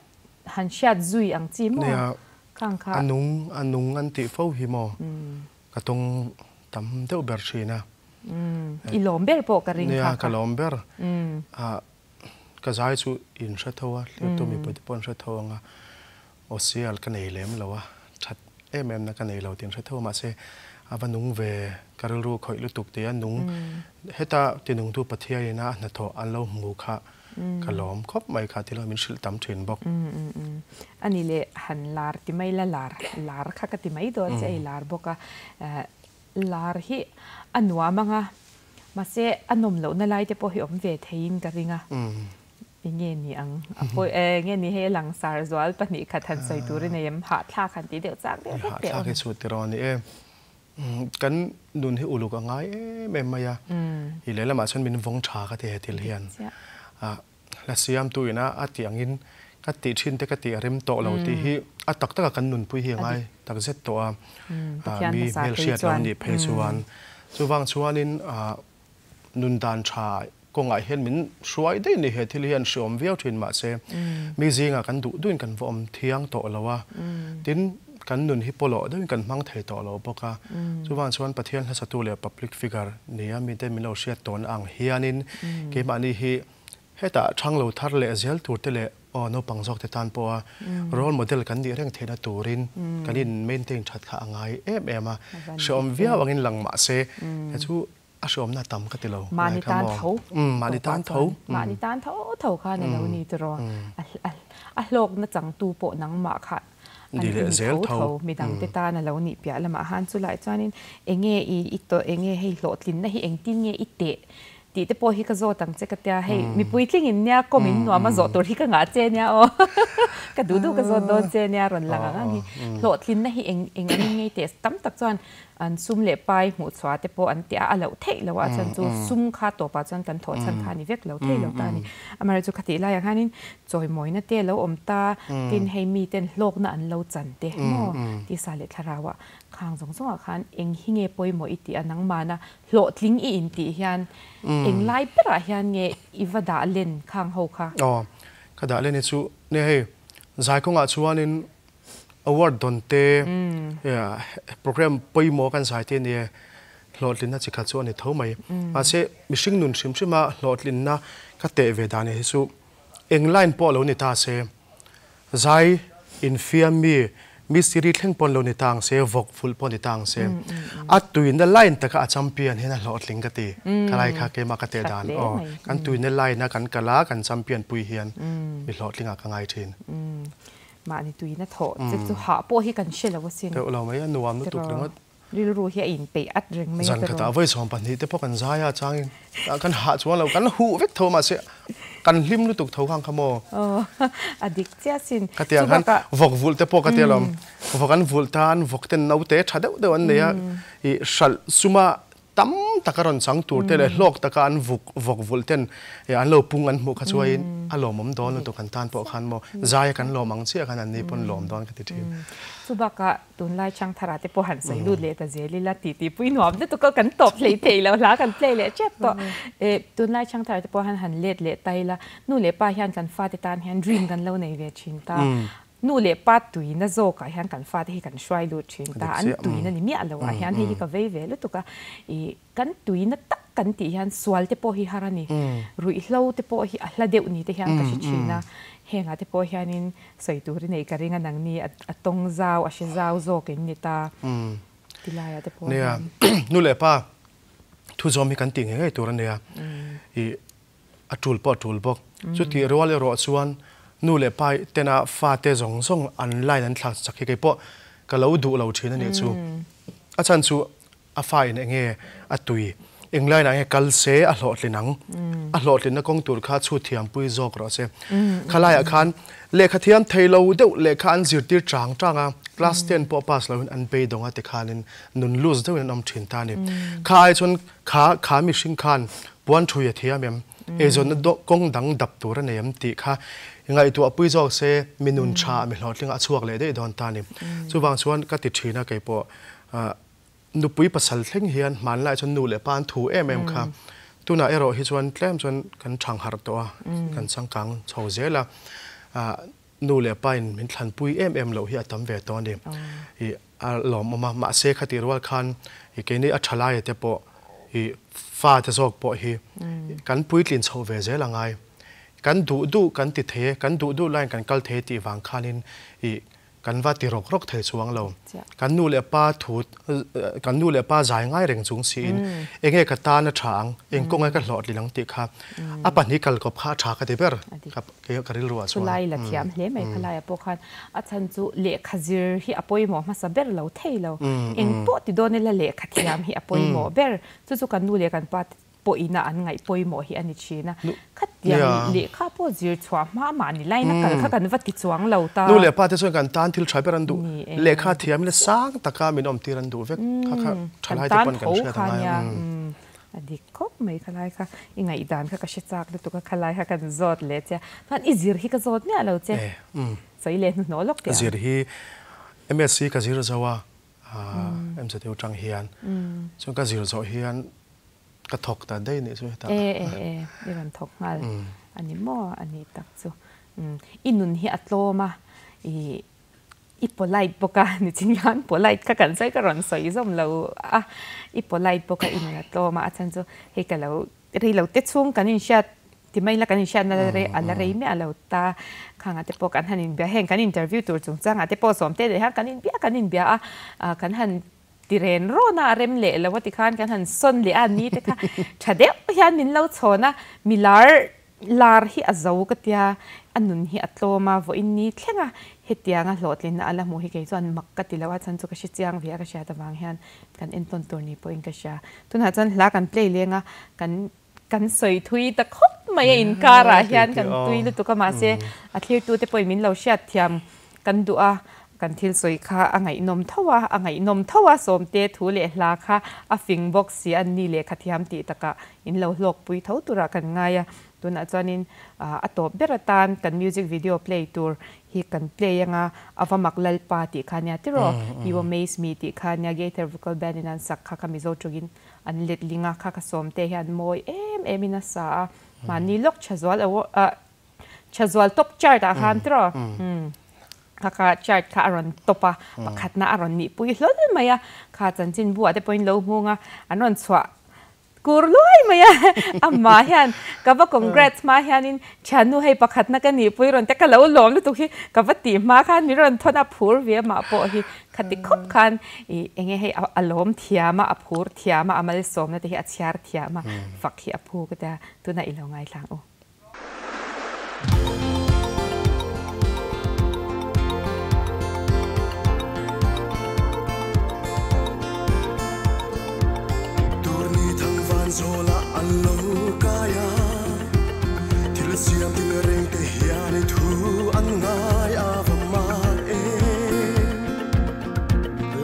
han hriat zui ang chi maw? Nia, Khang kha. A nung a nung an tih fo hi maw? Ka tawng tam deuh ber thin a. I lawm ber pawh ka ring kha kha. Nia, ka lawm ber. Ka zai chu in hre tho a, hliaptu mipui te pawh an hre tho ang a, Osial ka nei lem lo a, that em em na ka nei lo tih an hre tho a, mahse a va nung ve, ka rilru khawih lutuk tih a nung, heta tinungtu Pathianin a hnathawh an lo hmu kha ka lawm khawp mai kha thil min hrilh tam thin bawk. A ni leh han lar ti mai la, lar lar kha ka ti mai dawn che a, i lar bawk a, lar hi a nuam ang a, Mahse, a nawm lohna lai te pawh hi awm ve theiin ka ring a. Enge ni ang? A pawi e, nge ni hei a langsar zual 2 khat han sawi tur i nei em? Hahthlak han tih deuh chak deuh hlek teh awm. Hahthlak hi chu tiraw ni e. Kan nun hi uluk a ngai em em mai a. I lehlamah chuan min vawng tha ka ti he thil hian. La siamtu ina a tih angin ka tih thin te ka tih a rem tawh lo tih hi a tak taka kan nunpui hi a ngai tak zet tawh a, mi hmelhriat lo nih phei chuan. Chuvang chuanin nun dan tha kawngah hian min hruai daih ni he thil hian hreawm viau thin mahse mi zingah kan duh duhin kan va awm thiang tawh lo a, tin kan nun hi pawlawh deuhin kan hmang thei tawh lo bawk a. Chuvang chuan Pathian hlasatu leh public figure nia mite min lo hriat tawn ang hianin keimahni hi Hetah thang lo thar leh zel tur te leh aw naupang zawk te tan pawha role model kan nih reng theihna turin kan in maintain that kha a ngai em em a. Hreawm viau angin lang mah se he chu a hreawmna tam ka ti lo. Mahni tan tho. Mahni tan tho. Mahni tan tho tho khan a lo ni tiraw. A hlawkna changtu pawh nangmah kha an Ni leh ni zel tho tho. tho. Midangte tan a lo nih piah lamah khan chulai chuanin enge i tawh enge hei hlawhtlinna hi engtin nge i teh Tih te pawh hi ka zawt ang che ka tia, hei mipui tling in nia kawm in nuam a zawh tur hi ka ngah che nia aw ka duh duh ka zawt dawn che nia rawn lang ang ang hi. Hlawhtlinna hi eng eng an in ngei teh tam tak chuan an sum leh pai hmuh chhuah te pawh an tia a loh theih loh a chuan chu sum kha tawpah chuan kan thawh chhan kha a ni vek lo thei lo ta a ni. Amaherawhchu chu khatih laiah khanin chawimawina te a lo awm ta, tin hei miten hlawkna an lo chan te maw tisa leh thlarauah khang zawng zawngah khan eng hi nge pawimawh i tih a nangmahna Hlawhtling i intih hian englai berah hian nge i va dah len khang ho kha? Aw, ka dah len hi chu nia hei zai kawngah chuanin award dawn te, program pawimawh kan zai te nia hlawhtlinna chi khat chu a ni tho mai. Mahse mihring nun hrim hrima hlawhtlinna ka teh ve dan hi chu Eng line pawh lo ni ta se, zai infiam mi, mistiri thleng pawn lo ni ta ang se, vawk vulh pawh ni ta ang se, a tuina line taka a champion hian a hlawhtling ka ti. Ka lai kha keimah ka teh dan aw. Kan tuina line a kan kal a, kan champion pui hian mi hlawhtling ah ka ngai thin. Mahni tuina thawh che chu hah pawh hi kan hre lo asin. Deuh lo mai a, nuam lutuk ringawt. Rilru hi a inpeih at reng mai a Zan khatah vawi 12 te pawh kan zai a changin kan hah chuang lo, kan huh vek tho mahse kan hlim lutuk tho khang kha maw? Aw, a dik chiah sin. Ka ti ang khan vawk vulh te pawh ka ti alawm, vawk an vulh tan vawk ten naute tha deuh deuh an nei a, ih hralh suma tam taka rawn chang tur te leh hlawk taka an vuk vawk vulh ten an lo pung an hmuh kha chuaiin a lawmawm dawn lutuk an tan pawh khan maw zai a kan lawm ang chiah khan an ni pawn lawm dawn ka ti thin. Chubakah Tunlai Changthara te pawh han sawi lut leh ta zel ila tih tih pui nuam lutuk a kan tawp hlei thei lo hla kan play leh tep tawh. Eh tunlai Changthara te pawh han han let leh ta ila nu leh pa hian kan fate tan hian dream kan lo nei ve thin ta. Nu leh pa tuina zawkah hian kan fate hi kan hruai lut thin ta. An tuina ni miah loah hian hei hi ka vei ve lutuk a. Ih kan tuina tak kan tih hian sual te pawh hi har a ni. Ruihhlo te pawh hi a hla deuh ni te hian ka hre thin a. Hengah te pawh hianin Sawi tur i nei ka ring a nangni a tawng zau, a hre zau zawk in ni ta ti laiah te pawh hian. Nia, nu leh pa thu zawm hi kan tih ngei ngei tur a nia, i a tul pawh a tul bawk. Chutih rual erawh chuan nu leh pa tena fate zawng zawng an line an thlak chak hi kei pawh ka lo duh lo thin a nih chu. A chhan chu A fa in enge a tui? Englain ah nge kal se a hlawhtlin ang? A hlawhtlinna kawng tur kha chhut thiampui zawk rawh se. Khalai ah khan lehkha thiam thei lo deuh lehkha an zirtir chang chang a, class ten pawh pass loin an beidawng a tikhanin nun loose deuhin an awm thin ta a ni. Kha ai chuan kha kha mihring khan puan thui a thiam em? Eizawnna kawng dang dap tur a nei em tih kha ngaihtuah pui zawk se mi nun tha mi hlawhtling a chhuak leh daih dawn ta a ni. Chuvang chuan ka ti thin a keipawh Nupui pasal thleng hian hmanlai chuan nu leh pa an thu em em kha. Tunah erawh hi chuan tlem chuan kan thang harh tawh a, kan changkang chho zel a. Nu leh pa in min thlanpui em em loh hi a tam ve tawh a ni. Ih a lawmawm a, mahse khatih rual khan ih keini a thalaia te pawh ih fa te zawk pawh hi kan puitlin chhoh ve zel a ngai. Kan duh duh kan ti thei e, kan duh duh laiin kan kal thei e tih vang khanin ih Kan va ti rawk rawk thei chuang lo. Kan nu leh pa thu, kan nu leh pa zai ngai reng chung siin enge ka tan a tha ang, eng kawnge ka hlawhtlin ang tih kha a pahnih kalkawp kha a tha ka ti ber ka rilru ah chuan. Chulai la thiam hle mai khalai ah pawh khan a chhan chu lehkha zir hi a pawimawh hmasa ber lo thei lo. Eng pawh ti dawn ila lehkha thiam hi a pawimawh ber. Chu chu kan nu leh kan pa te pawhina an ngaih pawimawh hi a ni thin a. Khatiang lehkha pawh zir chhuah hma mahni laina kal kha kan va ti chuang lo ta. Nu leh pa te chuan kan tan thil tha ber an duh. Lehkha thiam ila sang taka min awm tir an duh vek. Kha kha thalai te pawn kan hriat a ngai a. A dik khawp mai khalai kha. I ngaihdan kha ka hre chak lutuk a khalai kha kan zawt leh che. Chuan i zir hi ka zawt miah lo che. Sawi leh hnuhnawh lawk teh ang. Zir hi MSc ka zir zo a MZU tang hian. Chuan ka zir zawh hian Ka thawk ta daih nih chu hetah. E e e, i rawn thawk nghal a ni maw? A ni tak chu. I nun hi a tlawm a, i i polite bawk a, nichin khan polite kha kan sawi ka rawn sawi zawm lo a, i polite bawk a, i nun a tlawm a, a chhan chu hei ka lo rei lo te chhung kan inhriat ti mai la kan inhriatna la rei a la rei miah lo ta, khangah te pawh kan han inbia heng kan interview tur chungchangah te pawh sawm te leh hian kan inbia kan inbia a, kan han Ti ren rawn a, a rem leh lo a tikhan kan han sawn leh a, ni te kha tha deuh hian min lo chhawn a, mi lar lar hi a zo ka tia, a nun hi a tlawm a, vawiin ni thleng a, hetianga hlawhtlinna a la hmuh hi kei chuan mak ka ti lo a, chhan chu ka hre chiang ve a ka hriat avang hian kan entawn tur ni pawhin ka hria. Tunah chuan hla kan play leng a, kan kan sawi thui ta khawp mai a inkarah hian kan tui lutuk a mahse a thlirtute pawhin min lo hriat thiam kan duh a kan thil sawi kha a ngaihnawm tho a a ngaihnawm tho a sawmte thu leh hla kha a fing bawk si a ni lehkha thiam tih takah in lo hlawkpui tho turah kan ngai a tunah chuanin a tawp ber atan kan music video play tur hi kan play anga a va mak lalpa tih kha nia tiraw you amaze me tih kha nia Gaither vocal band in an sak kha kha Mizo tawngin An letling a, kha ka sawmte hian mawi em em in a sa a, mahni lawk Thazual award ah Thazual top chart ah khan tiraw umm kha kha chart kha a rawn top a, pakhatna a rawn nihpui hlawl mai a, kha chanchinbu ah te pawhin lo hmung a, an rawn chhuah Kur luai mai a, amah hian ka va congrats hma hianin thiannu hei pakhatna ka nihpui rawn te ka lo lawm lutuk hi ka va tih hma khan min rawn thawn a phur ve amah pawh hi khati khawp khan ih enge hei a lawm thiam a, a phur thiam a, a malsawmna te hi a chhiar thiam a, fak hi a phu ka tia tunah i lo ngaithla ang u. Turni thang van zawlah an lo kai a, thil siam tin reng te hian i thu an ngai a va mak e.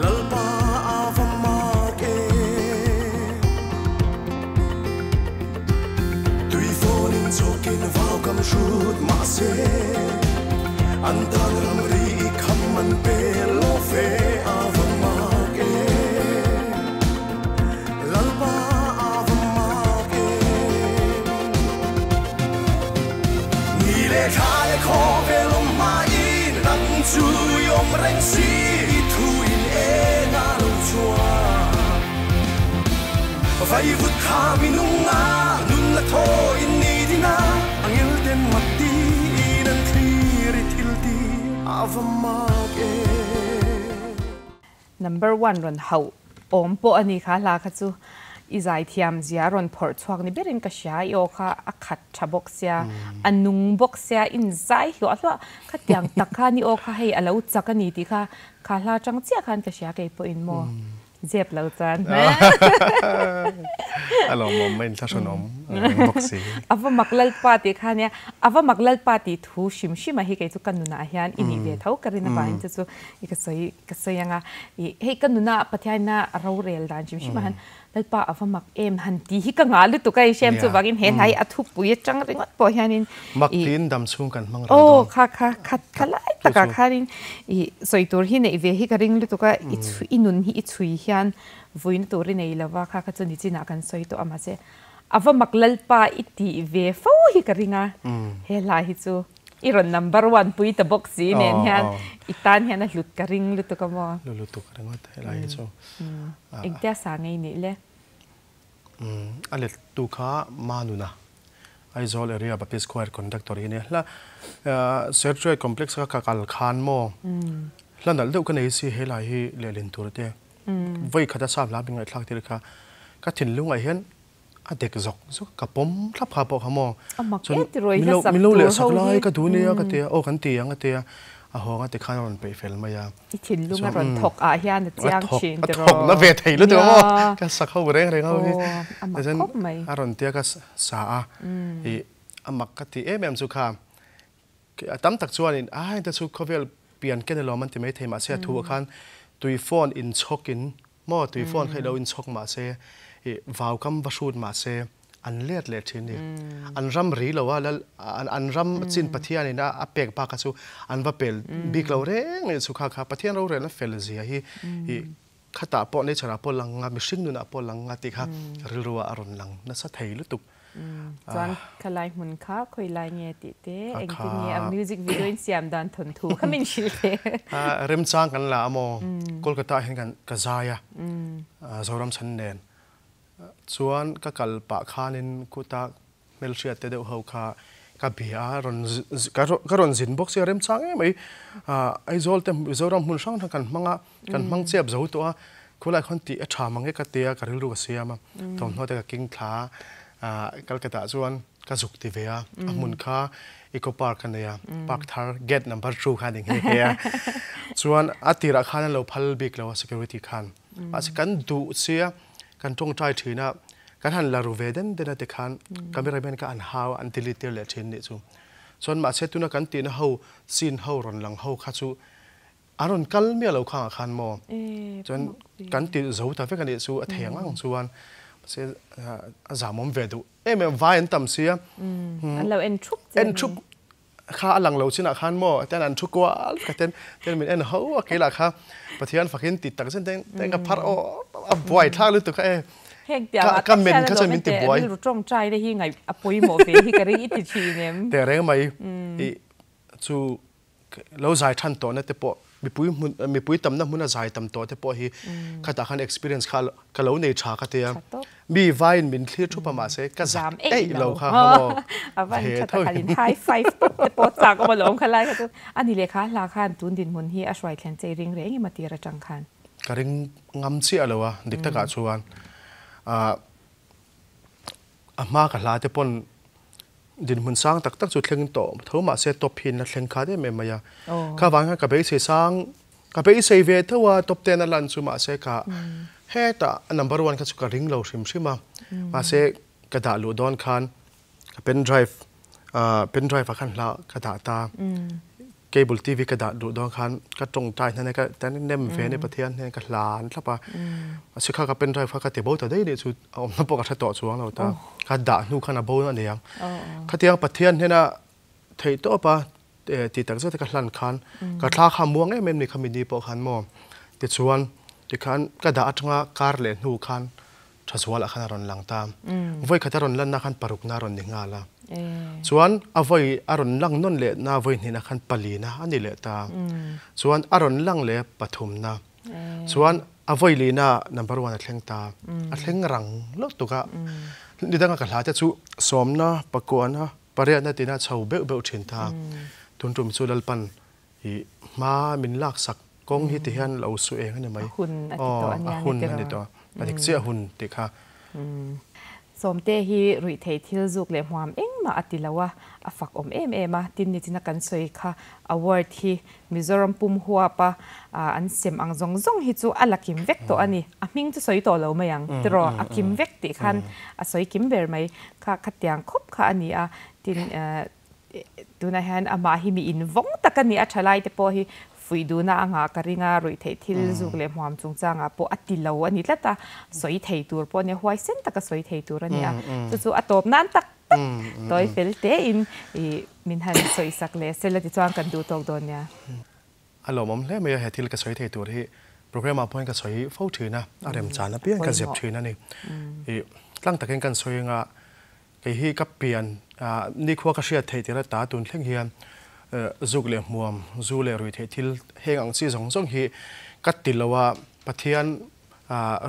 Lalpa a va mak e. Tui fawnin chawkin vau kam hrut mahse, an tan ramri i kham an pe lo fe a va mak e. Lalpa a va mak e. Ni leh thla leh khawvel awm hmain nang chu i awm reng si, i thu in eng a lo chhuak. Vaivut kha minung a nun la thaw in ni din a, angel ten mat tiin an thlir i thil ti a va mak e. Number one rawn hauh awm pawh a ni kha hla kha chu i zaithiam zia rawn phawrh chhuak ni berin ka hria, i aw kha a khat tha bawk sia, a nung bawk sia, in zai hluah hluah khatiang tak khan i aw kha hei a lo chak a ni tih kha kha hla chang chiah khan ka hria kei pawhin maw. Zep lo chuan. A lawmawm mai inthlahrunawm reng bawk si. A va mak Lalpa tih kha nia, a va mak Lalpa tih thu hrim hrim a hi kei chu ka nunah hian i nih ve tho ka rin avangin chu chu i ka sawi ka sawi ang a. I hei ka nuna Pathianina rorel dan hrim hrim ah hian Lalpa a va mak em han tih hi ka ngah lutuk a i hriam chuvangin he hla hi a thupui atang ringawt pawh hianin Mak tiin dam chhung kan hmang reng dawn. Aw kha kha kha kha lai takah khanin i sawi tur hi neih ve hi ka ring lutuk a, i chhui i nun hi i chhui hian vuina tur i nei lova kha kha chu nichinah kan sawi tawh a mahse a va mak Lalpa i tih ve fo hi ka ring a, he hla hi chu i rawn number one pui ta bawk si nen hian i tan hian a hlut ka ring lutuk a maw. Hlu lutuk ringawt he lai hi chu. Engtia sa ngei nih le? A lettu kha Manuna, Aizawl Area Baptist Choir Conductor hi a nia. Hla Serchhip Complex kha ka kal khan maw hla nalh deuh ka nei si he lai hi lehlin tur te vawi khata sap hla min ngaihthlak tir kha ka thinlungah hian a dek zawk zawk ka pawm thlap kha pawh kha maw chuan min lo leh sak lai ka duh nia ka ti a aw kan ti ang a ti a a hawng a tikhan a rawn peih fel mai a. I thinlung a rawn thawk ah hian a chiang thin tiraw. A thawk na ve thei lutuk a maw ka sak ho reng reng ho hi. A mak khawp mai. A rawn tia ka sa a i a mak ka ti em em chu kha a tam tak chuanin a hengte chu khawvel pian ken alawm an ti mai thei mahse a thu ah khan tui phone inchhawk in Maw tui phone kha i lo inchhawk mah se, i vaukam va hrut mah se, an let leh thin ni. An ram ri lo a, lal an ram chin Pathianin a a pek bak kha chu an va pel bik lo reng ni chu kha kha Pathian rorelna fel zia hi i khatah pawh nature ah pawh lang a, mihring nunah pawh lang a tih kha rilru ah a rawn lang nasa thei lutuk. Chuan khalai hmun kha khawi lai nge tih te engtin nge a music video in siam dan thawnthu kha min hrilh teh. Remchang kan la a maw Kolkata ah hian ka zai a Zoram chhan nen chuan ka kal pah khanin khuta hmelhriat te deuh ho kha ka bia a rawn ka rawn zin bawk sia remchang em mai Aizawl te Mizoram hmun hrang hrang kan hmang a kan hmang chiap zo tawh a khulai khawn tih a tha mang e ka tia ka rilru ka siam a thawmhnaw te ka king thla a Calcutta ah chuan ka zuk ti ve a a hmun kha Eco Park a nei a park thar gate number 2 kha a ni nghe nghe a chuan a tirah khan an lo phal bik lo a security khan mahse kan duh sia kan tawngtai thin a kan han la ru ve den den a tikhan camera man kha an hau a an delete tir leh thin nih chu chuan mahse tuna kan tihna ho scene ho rawn lang ho kha chu A rawn kal miah lo khangah khan maw? Chuan kan ti zo ta vek a nih chu a thei ang ang chuan mahse a zamawm ve duh em em vai an tam sia. An lo en thup che. En thup kha a lang lo chinah khan maw ten an thu kual vek a ten ten min en ho a keilah kha Pathian fakin ti tak zen ten ten ka phar aw a buai thlak lutuk kha e. Heng tiangah ka men kha chuan min ti buai. Rilru tawngtai te hi ngaih a pawimawh ve hi ka ring i ti thin em? Tehreng mai i chu Lo zai than tawhna te pawh Mipui hmun mipui tamna hmuna zai tam tawh te pawh hi khatah khan experience kha ka lo nei tha ka tia. Mi vaiin min thlir thup a mahse ka zak eih lo kha kha maw. A van tha tak khalin high five tawp te pawh chak awm alawm kha lai kha chu. A ni lehkha hla khan tun dinhmun hi a hruai thlen che i ring reng em a tir atang khan. Ka ring ngam chiah lo a dik takah chuan a hma ka hla te pawn Dinhmun sang tak tak chu thleng tawh tho mahse top hi na thleng khat em em mai a. Kha vang hian ka beisei sang, ka beisei ve tho a top ten a lan chu mahse ka hetah a number one kha chu ka ring lo hrim hrim a. Mahse ka dah luh dawn khan ka pen drive, pen drive ah khan hla ka dah ta. Cable TV ka dah duh dawn khan ka tawngtai hnen ka tan nem ve ni Pathian hnen ka hlan thlap a. Mahse kha ka pen drive kha ka ti bo ta daih nih chu a awmna pawh ka hre tawh chuang lo ta. Ka dah hnu khan a bo a ni ang. Khatiang Pathian hnena theih tawp a ti tak zet a ka hlan khan ka thla kha a muang em em ni kha mini pawh khan maw. Tichuan tikhan ka dah atanga kar leh hnu khan Thazualah khan a rawn lang ta. Vawi khat a rawn lanna khan parukna a rawn ni nghal a. Chuan a vawi a rawn lang nawn lehna vawi hnihna khan palina a ni leh ta. Chuan a rawn lang leh pathumna. Chuan a vawi lihna number one a thleng ta. A thleng rang lo tuk a. Ni danga ka hla te chu sawmna, pakuana, pariatna tina chho beuh beuh thin ta. Tun tum chu Lalpan I hma min laksak kawng hi ti hian lo su eng a ni mai. A hun a ti tawh a nia ni tiraw? A hun a ni tawh. A dik chiah hun tih kha. Sawmte hi ruih theih thil zuk leh hmuam engmah a ti lo a, a fak awm em em a. Tin nichina kan sawi kha award hi Mizoram pum huapa an sem ang zawng zawng hi chu a la kim vek tawh a ni. A hming chu sawi tawh lo mai ang tiraw? A kim vek tih khan a sawi kim ber mai. Kha khatiang khawp kha a ni a. Tin Tunah hian amah hi mi invawng tak a ni a, thalai te pawh hi fuih duhna a ngah ka ring a, ruih theih thil zuk leh hmuam chungchangah pawh a ti lo a ni tlat a, sawi thei tur pawh a nia, huaisen taka sawi thei tur a ni a, chu chu a tawp nan tak tak tawi fel tein min han sawisak leh sela tichuan kan duh tawk dawn nia. A lawmawm hle mai a, he thil ka sawi thei tur hi programme ah pawhin ka sawi fo thin a, a remchan apiang ka zep thin a ni. I tlang takin kan sawi anga kei hi ka pian nikhua ka hriat theih tir ata tun thleng hian zuk leh hmuam, zu leh rui theih thil heng ang chi zawng zawng hi ka ti lo a, Pathian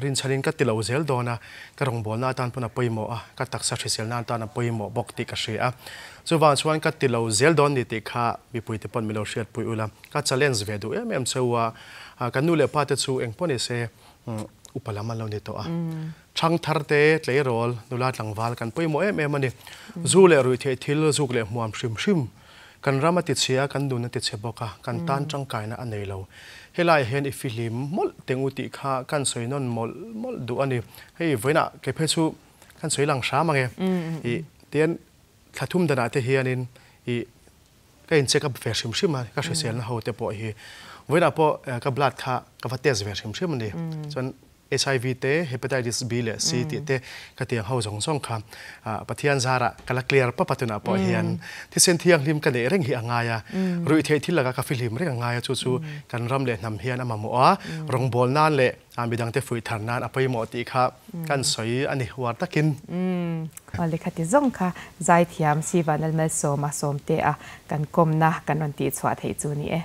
rinchhanin ka ti lo zel dawn a, ka rawngbawlna atan pawn a pawimawh a, ka taksa hriselna atan a pawimawh bawk tih ka hria a. Chuvang chuan ka ti lo zel dawn ni tih kha mipuite pawn min lo hriatpui ula, ka challenge ve duh em em cheu a, kan nu leh pa te chu eng pawh ni se upa lam an lo ni tawh a. Chhang thar te, tleirawl, nula tlangval kan pawimawh em em a ni. Zu leh ruihtheih thil, zuk leh hmuam hrim hrim Kan ram a ti chhe a, kan nun a ti chhe bawk a, kan tan tangkaina a nei lo. Helaiah hian i fihlim mawlh teng u tih kha kan sawi nawn mawlh mawlh duh a ni. Hei vawiinah kei phei chu kan sawi lang hram ang e. Ih tian thla thum danah te hianin ih ka in check up ve hrim hrim a, ka hriselna ho te pawh hi. Vawiinah pawh ka blood kha ka va test ve hrim hrim a ni. Chuan HIV te, Hepatitis B leh C tih te ka tiang ho zawng zawng kha Pathian zarah ka la clear pap a tunah pawh hian thisen thianghlim ka neih reng hi a ngai a, ruih theih thil lakah ka fihlim reng a ngai a, chu chu kan ram leh hnam hian a mamawh a, rawngbâwl nan leh midangte fuih thar nan a pawimawh tih kha kan sawi a ni uar takin. Awle khati zawng kha Zaithiam Sivanalmalsawma Sawmtea kan kawmna kan rawn tihchhuah theih chu ni e.